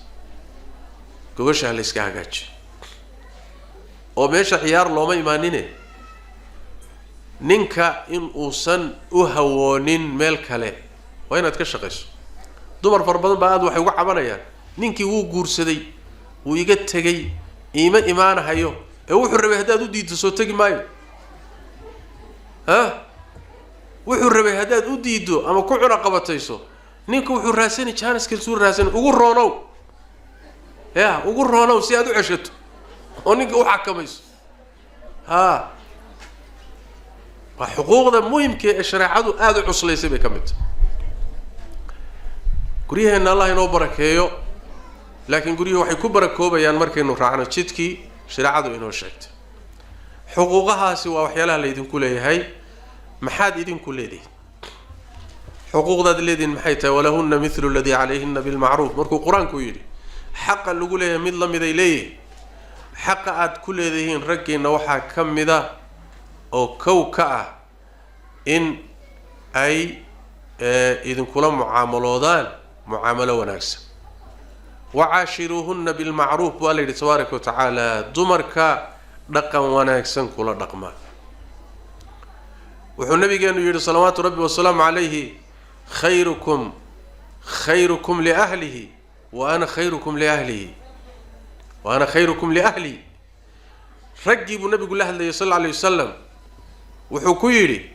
Gogasha ha la iska hagaajiyo, oo meesha ciyaar looma imaanine. Ninka in uusan u hawoonin meel kale waa inaad ka shaqayso. Dumar fara badan baa aada waxay uga cabanayaan, ninkii wuu guursaday, wuu iga tegay, iima imaanahayo. Ee wuxuu rabay haddaad u diidto soo tegi maayo. Ha, wuxuu rabay haddaad u diiddo ama ku cunaqabatayso, ninka wuxuu raadsani jaaniskasuu raadsani. Ugu roonow, ya ugu roonow si aad u ceshato oo ninka u xakamayso. Ha, waa xuquuqda muhimka ee shareecadu aada u cuslaysay bay ka mid tahay. Guryaheenna Allah inoo barakeeyo, laakiin guryuhu waxay ku barakoobayaan markaynu raacno jidkii shareecadu inoo sheegtay. Xuquuqahaasi waa waxyaalaha laydinku leeyahay. Maxaad idinku leedihin? Xuquuqdaad leedihin maxay tahay? Walahunna mithlu aladii calayhina bilmacruuf markuu Qur-aanku yidhi, xaqa lagu leeyahay mid la miday leeyihin. Xaqa aad ku leedihiin raggiinna waxaa ka mida oo kow ka ah in ay idinkula mucaamaloodaan mucaamalo wanaagsan. Wacaashiruuhunna bilmacruuf baa la yidhi tabaaraka wa tacaala, dumarka dhaqan wanaagsan kula dhaqma. Wuxuu nabigeenu yidhi salawaatu rabbi wasalaamu calayhi: khayrukum khayrukum liahlihi wa ana khayrukum liahlihi wa ana khayrukum liahlihi. Raggii buu nabigu la hadlayay sal alla alay wasalam. Wuxuu ku yidhi: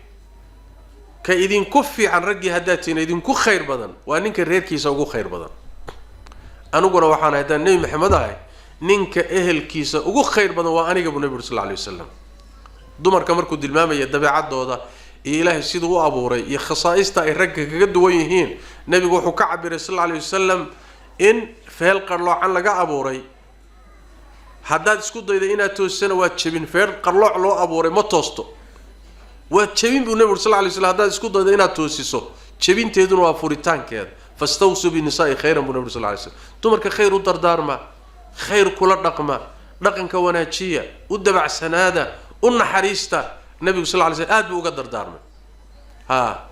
ka idinku fiican raggii haddaad tihiin, idinku khayr badan, waa ninka reerkiisa ugu khayr badan. Aniguna waxaan ahay, haddaan Nebi Maxamed ahay, ninka ehelkiisa ugu khayr badan waa aniga, buu nabi uri sal alla alay wasalam. Dumarka markuu tilmaamaya dabeecaddooda iyo Ilaahay siduu u abuuray iyo khasaa'ista ay ragga kaga duwan yihiin, nebigu wuxuu ka cabiray sal alla alay wasalam in feel qarloocan laga abuuray. Haddaad isku dayda inaad toosana, waad jebin. Feel qarlooc loo abuuray ma toosto, waad jebin, buu nebigu uri sal lay slam. Haddaad isku dayda inaad toosiso, jebinteeduna waa furitaankeeda. Fastawsuu binisaai khayran, buu nabi uri sal lay slam. Dumarka khayr u dardaarma, khayr kula dhaqma, dhaqanka wanaajiya, u dabacsanaada, u naxariista. Nabigu sal lay slam aad buu uga dardaarmay. Ha,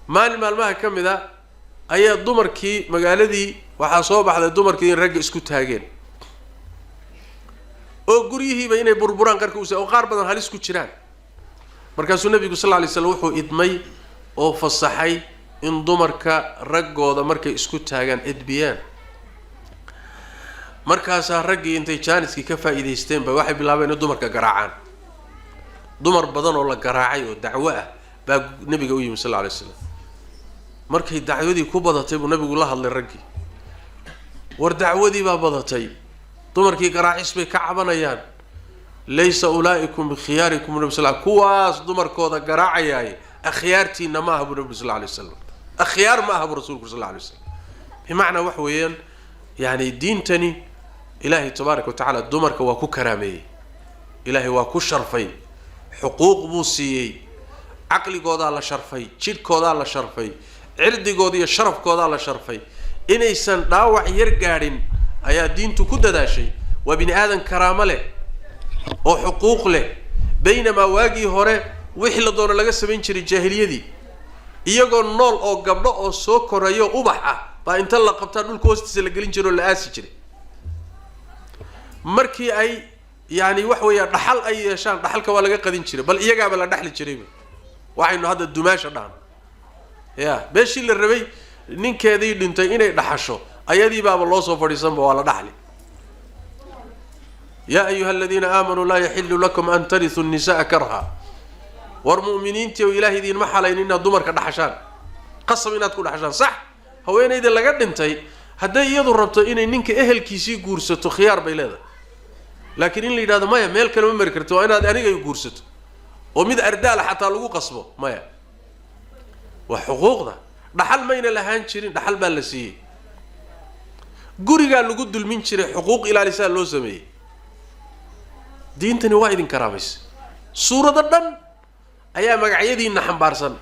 maalin maalmaha ka mid a ayaa dumarkii magaaladii waxaa soo baxday dumarkii in ragga isku taageen oo guryihiiba inay burburaan qarka usa oo qaar badan halis ku jiraan. Markaasuu nabigu sal lla lay slam wuxuu idmay oo fasaxay in dumarka raggooda markay isku taagaan edbiyaan. Markaasaa raggii intay jaaniskii ka faa'iidaysteen ba waxay bilaabeen in dumarka garaacaan. Dumar badan oo la garaacay oo dacwo ah baa nabiga u yimi sal alla alay slam. Markay dacwadii ku badatay buu nabigu la hadlay raggii: war, dacwadii baa badatay, dumarkii garaacis bay ka cabanayaan. Laysa ulaa'ikum bikhiyaarikum, nabi sal, kuwaas dumarkooda garaacayaay akhyaartiina ma aha, buu nabi sal alay waslam. Akhyaar ma aha, buu rasulku sal alay waslam. Bimacnaa wax weeyaan, yani diintani Ilaahay tabaaraka wa tacaala dumarka waa ku karaameeyey, Ilaahay waa ku sharfay, xuquuq buu siiyey. Caqligoodaa la sharfay, jidhkoodaa la sharfay, cirdigooda iyo sharafkoodaa la sharfay. Inaysan dhaawac yar gaadhin ayaa diintu ku dadaashay. Waa bini aadan karaamo leh oo xuquuq leh. Baynamaa waagii hore wixii la doono laga samayn jiray, jaahiliyadii, iyagoo nool oo gabdho oo soo korayo ubax ah baa inta la qabtaa dhulka hoostiisa la gelin jiray oo la aasi jiray. Markii ay yani wax weeyaan dhaxal ay yeeshaan, dhaxalka waa laga qadin jiray, bal iyagaaba la dhexli jirayba. Waxaynu hadda dumaasha dhahno, ya meeshii la rabay ninkeedii dhintay inay dhaxasho, ayadii baaba loo soo fadhiisanba, waa la dhaxli. Yaa ayuha aladiina aamanuu, laa yaxilu lakum an tarithuu nisa'a karha. War mu'miniintii oo, Ilahay idiinma xalayn inaad dumarka dhaxashaan, qasab inaad ku dhaxashaan. Sax, haweenayda laga dhintay hadday iyadu rabto inay ninka ehelkiisii guursato, khiyaar bay leedahay. Laakiin in la yidhahdo maya, meel kale ma mari karto, waa inaad aniga guursato, oo mid ardaala xataa lagu qasbo, maya. Waa xuquuqda. Dhaxal mayna lahaan jirin, dhaxal baa la siiyey. Gurigaa lagu dulmin jiray, xuquuq ilaalisaa loo sameeyey. Diintani waa idin karaamaysa. Suurado dhan ayaa magacyadiina xambaarsan.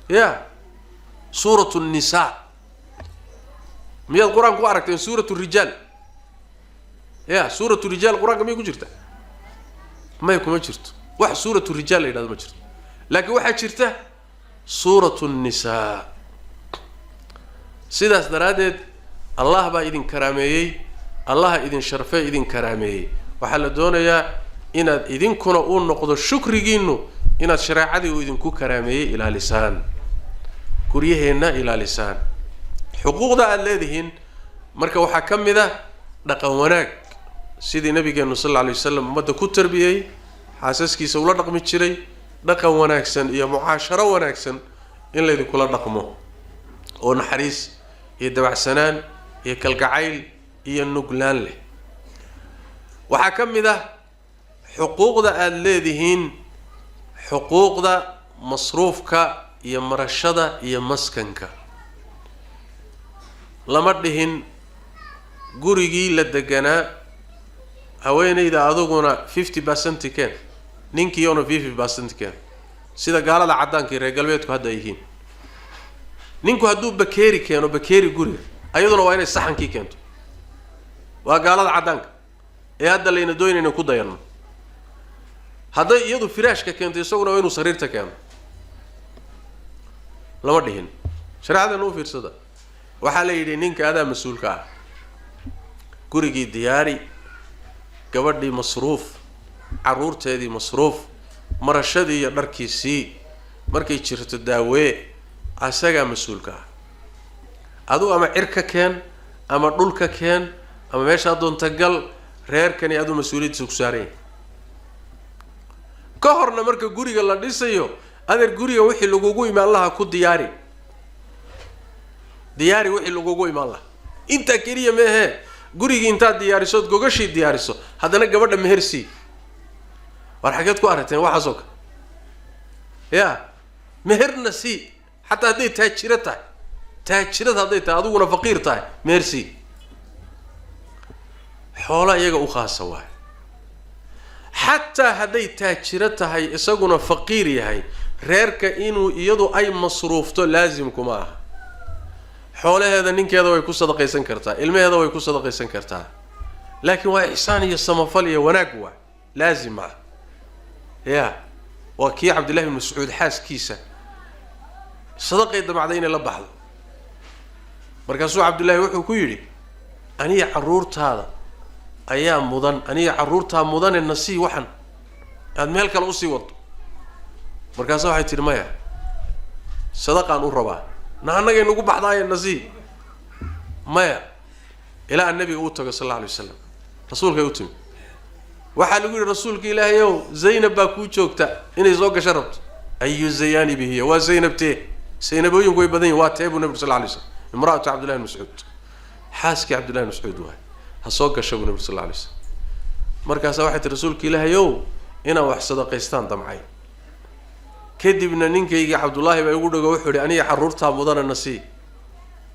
Ya Suuratu Nnisaa, miyaad Qur-aanka ku aragteen Suuratu Rijaal? Ya Suuratu Rijaal Qur-aanka miyay ku jirta? May, kuma jirto. Wax Suuratu Rijaal la yidhahdo ma jirto, laakiin waxaa jirta Suuratu Nnisaa. Sidaas daraaddeed Allah baa idin karaameeyey, Allaha idin sharfee, idin karaameeyey. Waxaa la doonayaa inaad idinkuna uu noqdo shukrigiinu inaad shareecadii uu idinku karaameeyey ilaalisaan, guryaheenna ilaalisaan, xuquuqda aada leedihiin. Marka waxaa ka mid ah dhaqan wanaag, sidii nabigeenu sal alla alay wasalam ummadda ku tarbiyey, xaasaskiisa ula dhaqmi jiray, dhaqan wanaagsan iyo mucaasharo wanaagsan in laydinkula dhaqmo, oo naxariis iyo dabacsanaan iyo kalgacayl iyo nuglaan leh. Waxaa ka mid ah xuquuqda aada leedihiin xuquuqda masruufka iyo marashada iyo maskanka. Lama dhihin gurigii la deganaa haweeneyda aduguna 50% keen, ninkiiona 50% keen, sida gaalada caddaanka iyo reer galbeedku hadda ay yihiin. Ninku hadduu bakeeri keeno, bakeeri guriga, ayaduna waa inay saxankii keento. Waa gaalada caddaanka ee hadda layna doonayna ku dayanno. Hadday iyadu firaashka keento, isaguna waa inuu sariirta keeno. Lama dhihin. Shareecadana u fiirsada. Waxaa la yidhi, ninka adaa mas-uulka ah, gurigii diyaari, gabadhii masruuf, carruurteedii masruuf, marashadii iyo dharkiisii, markay jirto daawee, asagaa mas-uulka ah. Aduu ama cir ka keen ama dhul ka keen ama meeshaa doonta gal, reerkani aduu mas-uuliyaddiisa ku saaran yahay. Ka horna marka guriga la dhisayo, adeer, guriga wixii lagugu imaan lahaa ku diyaari, diyaari wixii lagugu imaan lahaa. Intaa keliya meehee, gurigii intaad diyaarisood gogashii diyaariso, haddana gabadha mehersii. War xageed ku aragteen waxaasoo kale? Ya meherna sii, xataa hadday taajiro tahay. Taajirad hadday tahay, adiguna faqiir tahay, meher sii. Xoola iyaga u khaasa waay. Xataa hadday taajiro tahay, isaguna faqiir yahay, reerka inuu iyadu ay masruufto laasim kuma aha. Xoolaheeda ninkeeda way ku sadaqaysan kartaa, ilmaheeda way ku sadaqaysan kartaa, laakiin waa ixsaan iyo samafal iyo wanaag, waa laazim ah. Ya waa kii Cabdillahi bin Mascuud xaaskiisa sadaqay damacday inay la baxdo. Markaasuu Cabdullaahi wuxuu ku yidhi, "Aniga carruurtaada ayaa mudan, aniga carruurtaa mudane, nasii waxan aada meel kale usii wado." Markaasa waxay tidhi, "Maya, sadaqaan u rabaa, na annagay nagu baxdaaye, nasii." Maya, ilaa nabiga uu tago sal alla alay wasalam. Rasuulkay u timi. Waxaa lagu yidhi, "Rasuulka Ilaahay ow, Zaynab baa kuu joogta, inay soo gasho rabto." "Ayu zayaanibi hiya?" Waa Zaynabtee? Zaynabooyinku way badan yihin, waa tee? Buu nabigu sal lay slam. Imra'atu Cabdillahi bin Mascuud, xaaskii Cabdillahi bin Mascuud waay. "Ha soo gasho," buu nabigu sal la alay slam. Markaasaa waxay tihi, "Rasuulka Ilaahay ow, inaan wax sadaqaystaan damcay, kadibna ninkaygii Cabdullaahi baa igu dhago, wuxuu ihi, 'Aniga carruurtaa mudana, nasii.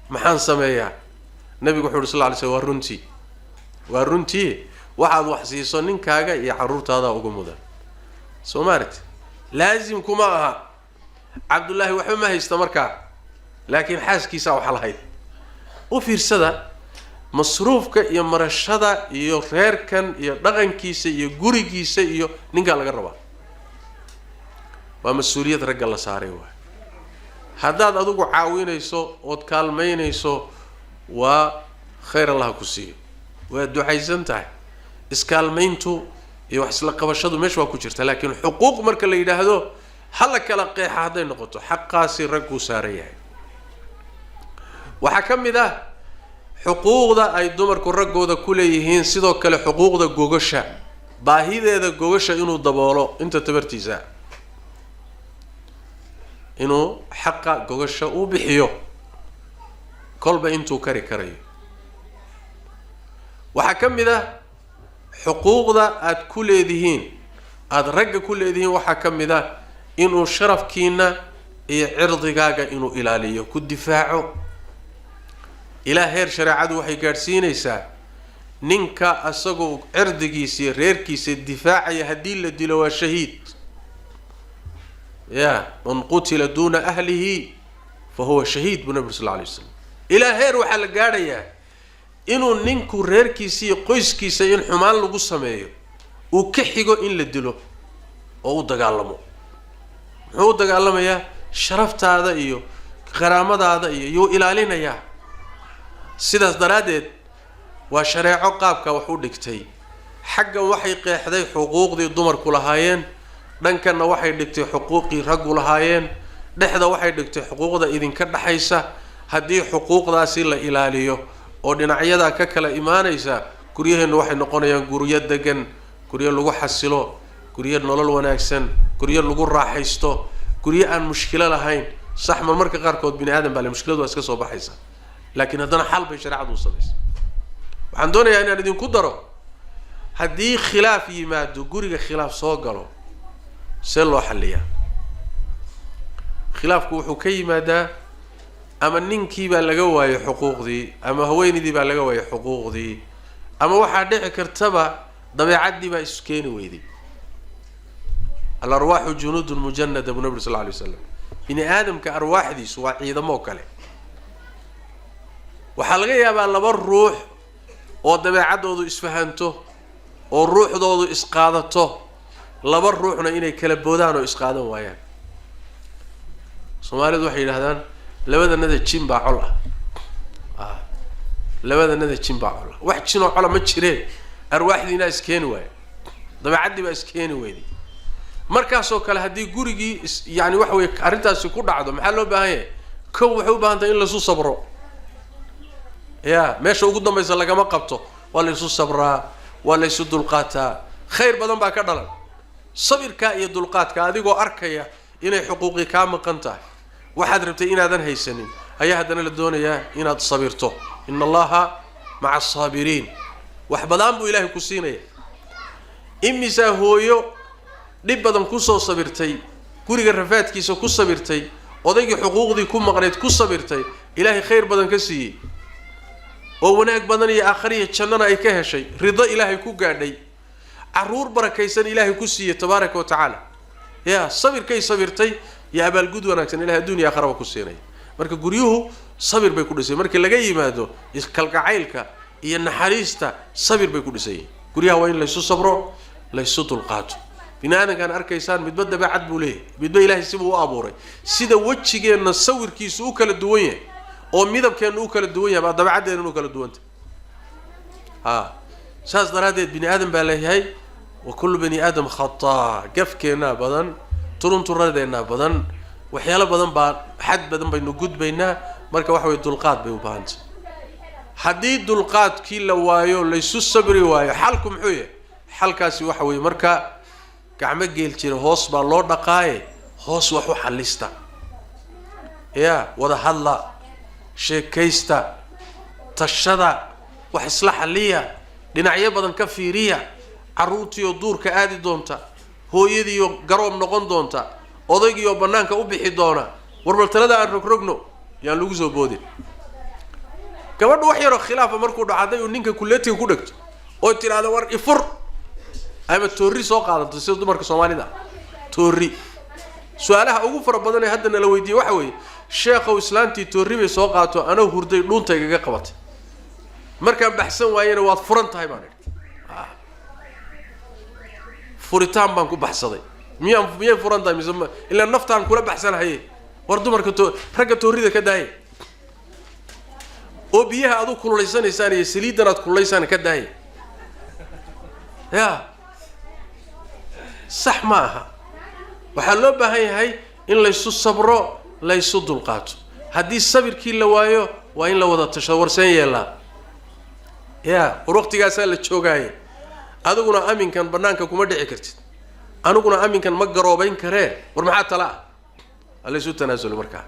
Maxaan sameeyaa?'" Nabigu wuxu uhi sal lay slam, "Waa runtii, waa runtii. Waxaad wax siiso ninkaaga iyo carruurtaadaa ugu mudan." Soo maaragti, laasim kuma aha. Cabdullaahi waxba ma haysta markaa, laakiin xaaskiisaa waxa lahayd. U fiirsada, masruufka iyo marashada iyo reerkan iyo dhaqankiisa iyo gurigiisa iyo ninkaa laga rabaa, waa mas-uuliyad ragga la saaray waay. Haddaad adigu caawinayso ood kaalmaynayso, waa khayr, Allaha ku siiyo, waa ducaysan tahay. Iskaalmayntu iyo wax isla qabashadu meesha waa ku jirta, laakiin xuquuq marka la yidhaahdo, hala kala qeexa hadday noqoto, xaqaasi ragguu saaran yahay. Waxaa ka mid ah xuquuqda ay dumarku raggooda ku leeyihiin sidoo kale xuquuqda gogasha, baahideeda gogasha inuu daboolo inta tabartiisa, inuu xaqa gogasha uu bixiyo kolba intuu kari karayo. Waxaa ka mid ah xuquuqda aada ku leedihiin, aada ragga ku leedihiin, waxaa ka mid ah inuu sharafkiina iyo cirdigaaga inuu ilaaliyo, ku difaaco. Ilaa heer shareecadu waxay gaadhsiinaysaa Ninka asagoo cirdigiisa iyo reerkiisa difaacaya haddii la dilo waa shahiid. Ya man qutila duuna ahlihi fa huwa shahiid, buu nabi uri sal lla alay waslam. Ilaa heer waxaa la gaadhayaa inuu ninku reerkiisa iyo qoyskiisa in xumaan lagu sameeyo uu ka xigo in la dilo oo u dagaalamo. Muxuu u dagaalamayaa? Sharaftaada iyo qaraamadaada iyo yuu ilaalinayaa. Sidaas daraaddeed waa shareeco qaabka wax u dhigtay. Xaggan waxay qeexday xuquuqdii dumarku lahaayeen, dhankanna waxay dhigtay xuquuqii raggu lahaayeen, dhexda waxay dhigtay xuquuqda idinka dhexaysa. Haddii xuquuqdaasi la ilaaliyo oo dhinacyadaa ka kala imaanaysa, guryaheennu waxay noqonayaan guryo degan, guryo lagu xasilo, guryo nolol wanaagsan, guryo lagu raaxaysto, guryo aan mushkilo lahayn. Sax, marmarka qaarkood bini aadam baa le, mushkiladu waa iska soo baxaysa, laakiin haddana xal bay shareecadu u samaysa. Waxaan doonayaa inaan idinku daro, haddii khilaaf yimaado, guriga khilaaf soo galo, see loo xalliyaa? Khilaafku wuxuu ka yimaadaa ama ninkii baa laga waayay xuquuqdii, ama haweenaydii baa laga waayay xuquuqdii, ama waxaa dhici kartaba dabeecaddii baa isu keeni weyday. الأرواح جنود مجندة, buu nabi uri sal lla alay waslam. Bini aadamka arwaaxdiisu waa ciidamo kale. Waxaa laga yaabaa laba ruux oo dabeecaddoodu isfahanto oo ruuxdoodu isqaadato, laba ruuxna inay kala boodaan oo isqaadan waayaan. Soomaalidu waxay yidhahdaan, "Labadanada jin baa col ah, labadanada jin baa col ah." Wax jinoo cola ma jireen, arwaaxdiinaa iskeeni waaya, dabeecaddii baa iskeeni weyday. Markaasoo kale haddii gurigii is yani waxa weye arrintaasi ku dhacdo, maxaa loo baahan yahay? Kow, waxay u baahan tahay in laisu sabro. Ya meesha ugu dambaysa lagama qabto, waa la isu sabraa, waa la isu dulqaataa. Khayr badan baa ka dhalan sabirkaa iyo dulqaadka. Adigoo arkaya inay xuquuqii kaa maqan tahay, waxaad rabtay inaadan haysanin, ayaa haddana la doonayaa inaad sabirto. إن الله مع الصابرين. Wax badan buu Ilaahay ku siinaya. Imisaa hooyo dhib badan kusoo sabirtay, guriga rafaadkiisa ku sabirtay, odaygii xuquuqdii ku maqnayd ku sabirtay, Ilaahay khayr badan ka siiyey oo wanaag badan iyo aakhariya jannana ay ka heshay, rido Ilaahay ku gaadhay, carruur barakaysan Ilaahay ku siiyey tabaaraka wa tacaala. Ya sabirkay sabirtay iyo abaalgud wanaagsan Ilahay adduun iyo aakharaba ku siinaya. Marka guryuhu sabir bay ku dhisay. Markii laga yimaado kalgacaylka iyo naxariista, sabir bay ku dhisan yihiin guryaha. Waa in laysu sabro, laysu dulqaato. Bini aadamkaan arkaysaan, midba dabeecad buu leeyahay, midba Ilaahay sibuu u abuuray. Sida wejigeenna sawirkiisu u kala duwan yahay oo midabkeenna u kala duwan yahay baa dabeecaddeennuna u kala duwantah. A saas daraaddeed bini aadam baa leeyahay, وكل بني آدم خطاء. Gafkeennaa badan, turunturadeenaa badan, waxyaalo badan baa, xad badan baynu gudbaynaa. Marka waxa weye dulqaad bay u baahantay. Haddii dulqaadkii la waayo, laysu sabri waayo, xalku muxuu yahay? Xalkaasi waxa weeye, marka gacmo geel jira hoos baa loo dhaqaaye, hoos wax u xallista, ya wada hadla, sheekaysta, tashada, wax isla xalliya, dhinacyo badan ka fiiriya. Carruurtiioo duurka aadi doonta, hooyadiioo garoob noqon doonta, odaygiioo bannaanka u bixi doona, warbal talada aan rogrogno, yaan lagu soo boodin. Gabadhu wax yaroo khilaafa markuu dhaco, hadday uu ninka kuleetiga ku dhegto oo tidhaahdo, "War ifur," ama toorri soo qaadato, sida dumarka Soomaalida toorri. Su-aalaha ugu fara badan ee hadda nala weydiiyey waxa weeye, "Sheekhow, islaantii toorri bay soo qaato, anoo hurday dhuunta igaga qabatay, markaan baxsan waayena waad furan tahay baan idhi, furitaan baan ku baxsaday. Miyaan miyay furan tahay mise ma ilaa naftaan kula baxsanahaye?" War dumarka to ragga toorrida ka daaya, oo biyaha aad u kululaysanaysaan iyo saliiddan aad kululaysaan ka daaya. Ya sax ma aha. Waxaa loo baahan yahay in laysu sabro, laysu dulqaato. Haddii sabirkii la waayo, waa in la wada tashado. Warseen yeelaa? Ya war waqtigaasaa la joogaaye, adiguna aminkan bannaanka kuma dhici kartid, aniguna aminkan ma garoobayn karee, war maxaa tala ah? Ha laysu tanaasulo markaa.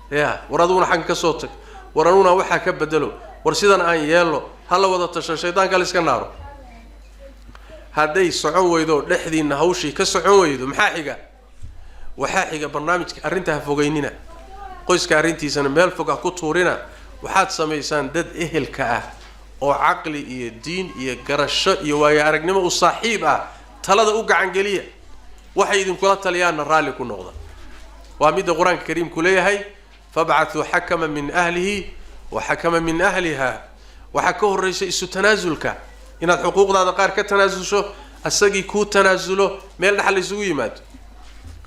Ya war adiguna xagga ka soo tag, war aniguna waxaa ka bedelo, war sidan aan yeelno. Ha la wada tasho, shaydaanka la iska naaro. Hadday socon weydo, dhexdiinna hawshii ka socon weydo, maxaa xiga? Waxaa xiga barnaamijka arrinta ha fogeynina, qoyska arrintiisana meel fog ha ku tuurina. Waxaad samaysaan dad ehelka ah. Oo caqli iyo diin iyo garasho iyo waayo aragnimo u saaxiib ah talada u gacangeliya. Waxay idinkula taliyaanna raalli ku noqda. Waa midda Qur-aanka Kariimku leeyahay: "Fabcathuu xakama min ahlihi wa xakama min ahliha." Waxaa ka horraysa isu tanaasulka, inaad xuquuqdaada qaar ka tanaasulsho, asagii kuu tanaasulo, meel dhex la isugu yimaado.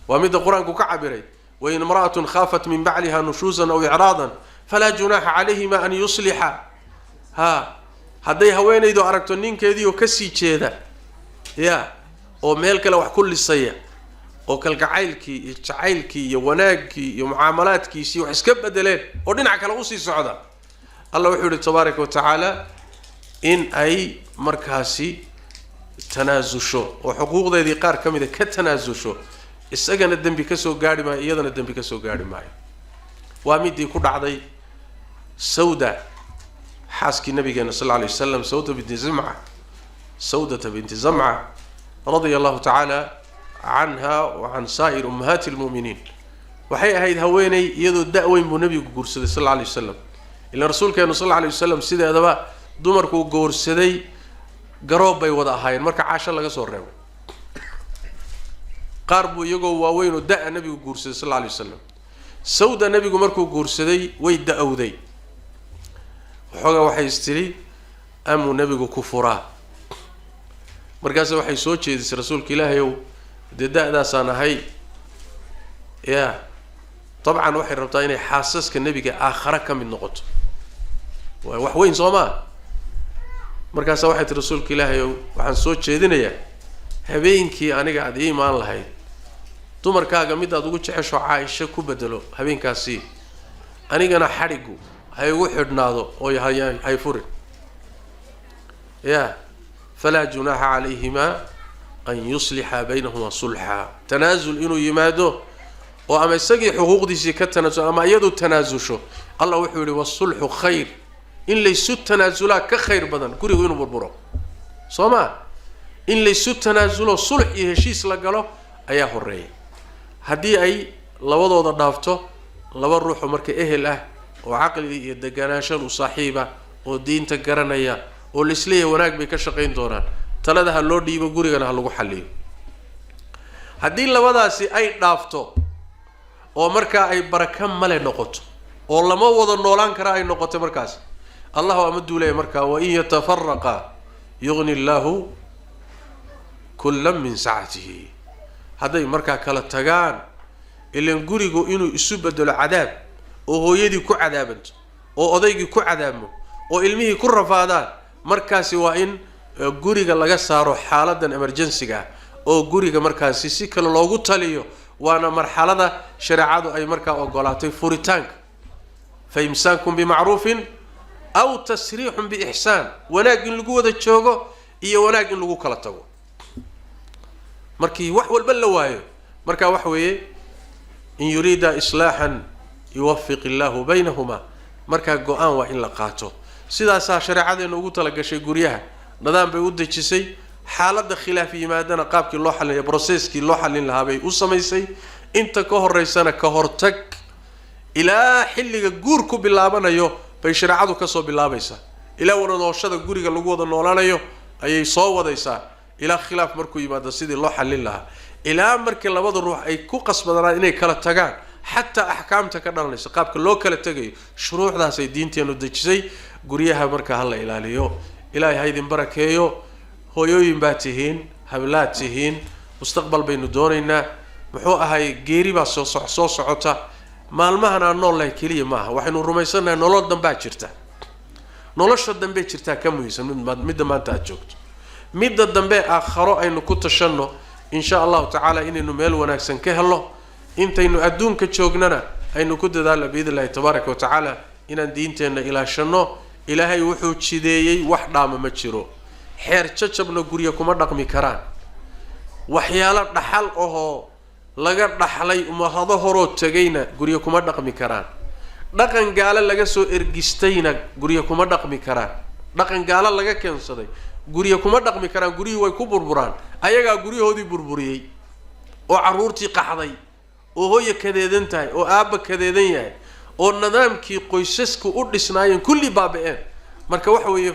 Waa midda Qur-aanku ka cabiray: "Wain imra'atun khaafat min bacliha nushuusan aw icraadan falaa junaaxa calayhima an yuslixa." Ha hadday haweenaydu aragto ninkeediioo kasii jeeda ya oo meel kale wax ku lisaya, oo kalgacaylkii iyo jacaylkii iyo wanaaggii iyo mucaamalaadkiisii wax iska bedeleen oo dhinac kale usii socda, Allah wuxuu yihi tabaaraka wa tacaala in ay markaasi tanaasusho oo xuquuqdeedii qaar ka mida ka tanaasusho. Isagana dembi kasoo gaarhi maayo, iyadana dembi kasoo gaarhi maayo. Waa midii ku dhacday Sawda, xaaskii nabigeena sal alla alay wasalam, Sawda binti Zamca, Sawdata binti Zamca, radia Allahu tacaala canha wa can saa'ir ummahaati lmu'miniin. Waxay ahayd haweeney iyadoo da-weyn buu nabigu guursaday sal alla alay wasalam. Ilaan rasuulkeenu sal alla alay wasalam sideedaba dumarkuu goorsaday garoob bay wada ahaayeen marka Caasho laga soo reebo. Qaar buu iyagoo waaweyn oo da-a nabigu guursaday sal alla alay wasalam. Sawda nabigu markuu guursaday way da-owday waxoogaa. Waxay is tidhi, amuu nebigu ku furaa? Markaase waxay soo jeedisay: "Rasuulka Ilaahayow, dee da-daasaan ahay." Ya dabcan waxay rabtaa inay xaasaska nebiga aakhare ka mid noqoto. Waa wax weyn, soo maa? Markaasa waxay tihi: "Rasuulka Ilaahayow, waxaan soo jeedinayaa habeenkii aniga aada ii imaan lahayd, dumarkaaga midaad ugu jecesho, Caaisho, ku bedelo habeenkaasi, anigana xadhigu ha igu xidhnaado oo hay furin." Ya falaa junaaxa calayhima an yuslixa baynahumaa sulxa. Tanaasul inuu yimaado oo ama isagii xuquuqdiisii ka tanaasulo ama iyadu tanaasusho. Allah wuxuu yihi: "Wasulxu khayr." In laysu tanaasulaa ka khayr badan gurigu inuu burburo, soo ma? In laysu tanaasulo, sulx iyo heshiis la galo ayaa horeeya. Haddii ay labadooda dhaafto, laba ruuxoo marka ehel ah oo caqli iyo deganaanshan u saaxiiba oo diinta garanaya oo laisleeyahay wanaag bay ka shaqayn doonaan, talada ha loo dhiibo, gurigana ha lagu xalliyo. Haddii labadaasi ay dhaafto oo markaa ay baraka male noqoto oo lama wada noolaan kara ay noqoto, markaas Allah ama duulaya markaa: "Wain yatafaraqa yugni Illaahu kullan min sacatihi." Hadday markaa kala tagaan, ilan gurigu inuu isu bedelo cadaab oo hooyadii ku cadaabanto oo odaygii ku cadaabmo oo ilmihii ku rafaadaan, markaasi waa in guriga laga saaro xaaladan emergency-ga ah oo guriga markaasi si kale loogu taliyo. Waana marxalada shareecadu ay markaa ogolaatay furitaanka: fa imsaakun bimacruufin aw tasriixun biixsaan. Wanaag in lagu wada joogo iyo wanaag in lagu kala tago markii wax walba la waayo. Marka waxa weeye: "In yuriida islaaxan yuwafiq Illaahu baynahuma." Markaa go-aan waa in la qaato. Sidaasaa shareecadeena ugu talagashay guryaha, nidaam bay u dejisay. Xaaladda khilaaf yimaadana qaabkii loo xalinaya, process-kii loo xallin lahaa bay u samaysay. Inta ka horeysana ka hortag ilaa xilliga guur ku bilaabanayo bay shareecadu kasoo bilaabaysaa, ilaa wada nooshada guriga lagu wada noolaanayo ayay soo wadaysaa, ilaa khilaaf markuu yimaado sidii loo xallin lahaa, ilaa markii labada ruux ay ku qasbadanaan inay kala tagaan, xataa axkaamta ka dhalanaysa qaabka loo kala tegayo. Shuruucdaasay diinteenu dejisay. Guryaha marka ha la ilaaliyo. Ilaahay ha idin barakeeyo. Hooyooyin baa tihiin, hablaad tihiin, mustaqbal baynu doonaynaa. Muxuu ahay, geeri baa soo socota. Maalmahan aan nool lahay keliya maaha. Waxaynu rumaysannahay nolol dambaa jirta. Nolosha dambee jirtaa ka muhiimsan midda maanta aada joogto. Midda dambe aakharo aynu ku tashanno, insha Allahu tacaala, inaynu meel wanaagsan ka helno. Intaynu adduunka joognana aynu ku dadaalno biidn Illahi tabaaraka wa tacaala inaan diinteenna ilaashanno. Ilaahay wuxuu jideeyey wax dhaama ma jiro. Xeer jajabna gurya kuma dhaqmi karaan. Waxyaalo dhaxal ahoo laga dhaxlay umahado horoo tegayna guryo kuma dhaqmi karaan. Dhaqan gaalo laga soo ergistayna guryo kuma dhaqmi karaan. Dhaqan gaalo laga keensaday guryo kuma dhaqmi karaan. Guryihii way ku burburaan. Ayagaa guryahoodii burburiyey oo carruurtii qaxday oo hooya kadeedan tahay oo aabba kadeedan yahay oo nidaamkii qoysasku u dhisnaayeen kulli baaba-een. Marka waxa weeye,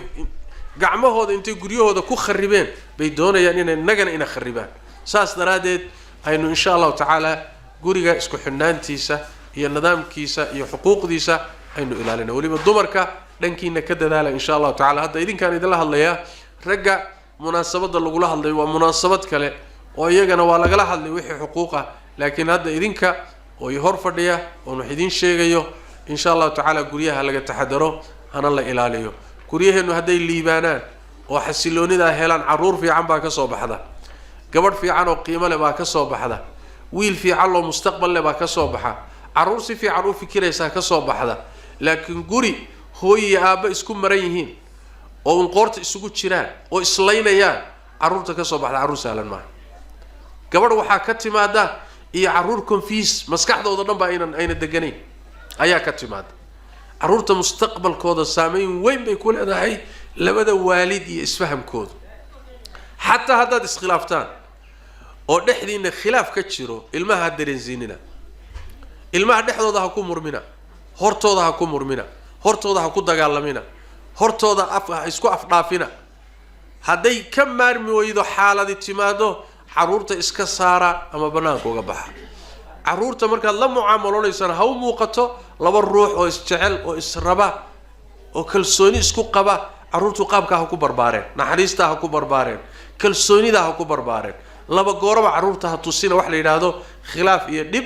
gacmahooda intay guryahooda ku kharibeen bay doonayaan inay nagana ina kharibaan. Saas daraaddeed aynu insha Allahu tacaala guriga isku xidhnaantiisa iyo nidaamkiisa iyo xuquuqdiisa aynu ilaalina. Weliba dumarka dhankiina ka dadaala insha Allahu tacala. Hadda idinkaan idinla hadlayaa, ragga munaasabadda lagula hadlay waa munaasabad kale oo iyagana waa lagala hadlay wixii xuquuq ah, laakiin hadda idinka oo i hor fadhiya oon wax idiin sheegayo, insha Allahu tacaala guryaha laga taxadaro, hana la ilaaliyo. Guryaheennu hadday liibaanaan oo xasiloonidaa helaan, carruur fiican baa ka soo baxda, gabadh fiican oo qiimo leh baa ka soo baxda, wiil fiican loo mustaqbal leh baa ka soo baxa, carruur si fiican u fikiraysaa ka soo baxda. Laakiin guri hooy iyo aabba isku maran yihiin oo un qoorta isugu jiraan oo islaynayaan, carruurta ka soo baxda carruur sahlan maaha. Gabadh waxaa ka timaada iyo carruur confuse, maskaxdooda dhan ba aynan ayna deganayn ayaa ka timaada. Carruurta mustaqbalkooda saameyn weyn bay ku leedahay labada waalid iyo isfahamkooda. Xataa haddaad iskhilaaftaan oo dhexdiina khilaaf ka jiro, ilmaha ha dareensiinina, ilmaha dhexdooda ha ku murmina, hortooda ha ku murmina, hortooda ha ku dagaalamina, hortooda af ha isku afdhaafina. Hadday ka maarmi weydo, xaaladi timaado, carruurta iska saara ama banaanka uga baxa. Carruurta markaad la mucaamalonaysana ha u muuqato laba ruux oo isjecel oo israba oo kalsooni isku qaba. Carruurtu qaabkaa ha ku barbaareen, naxariistaa ha ku barbaareen, kalsoonidaa ha ku barbaareen. Laba gooraba carruurta ha tusina wax la yidhaahdo khilaaf iyo dhib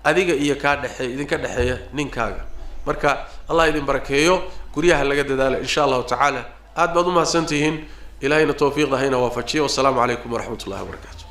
adiga iyo kaa dhexeeya, idinka dhexeeya ninkaaga. Marka Allah idin barakeeyo, guryaha laga dadaala insha Allahu tacaala. Aad baad umahadsantihiin. Ilahayna tawfiiqda hayna waafajiyo. Wasalaamu calaykum waraxmat ullahi wabarakaatu.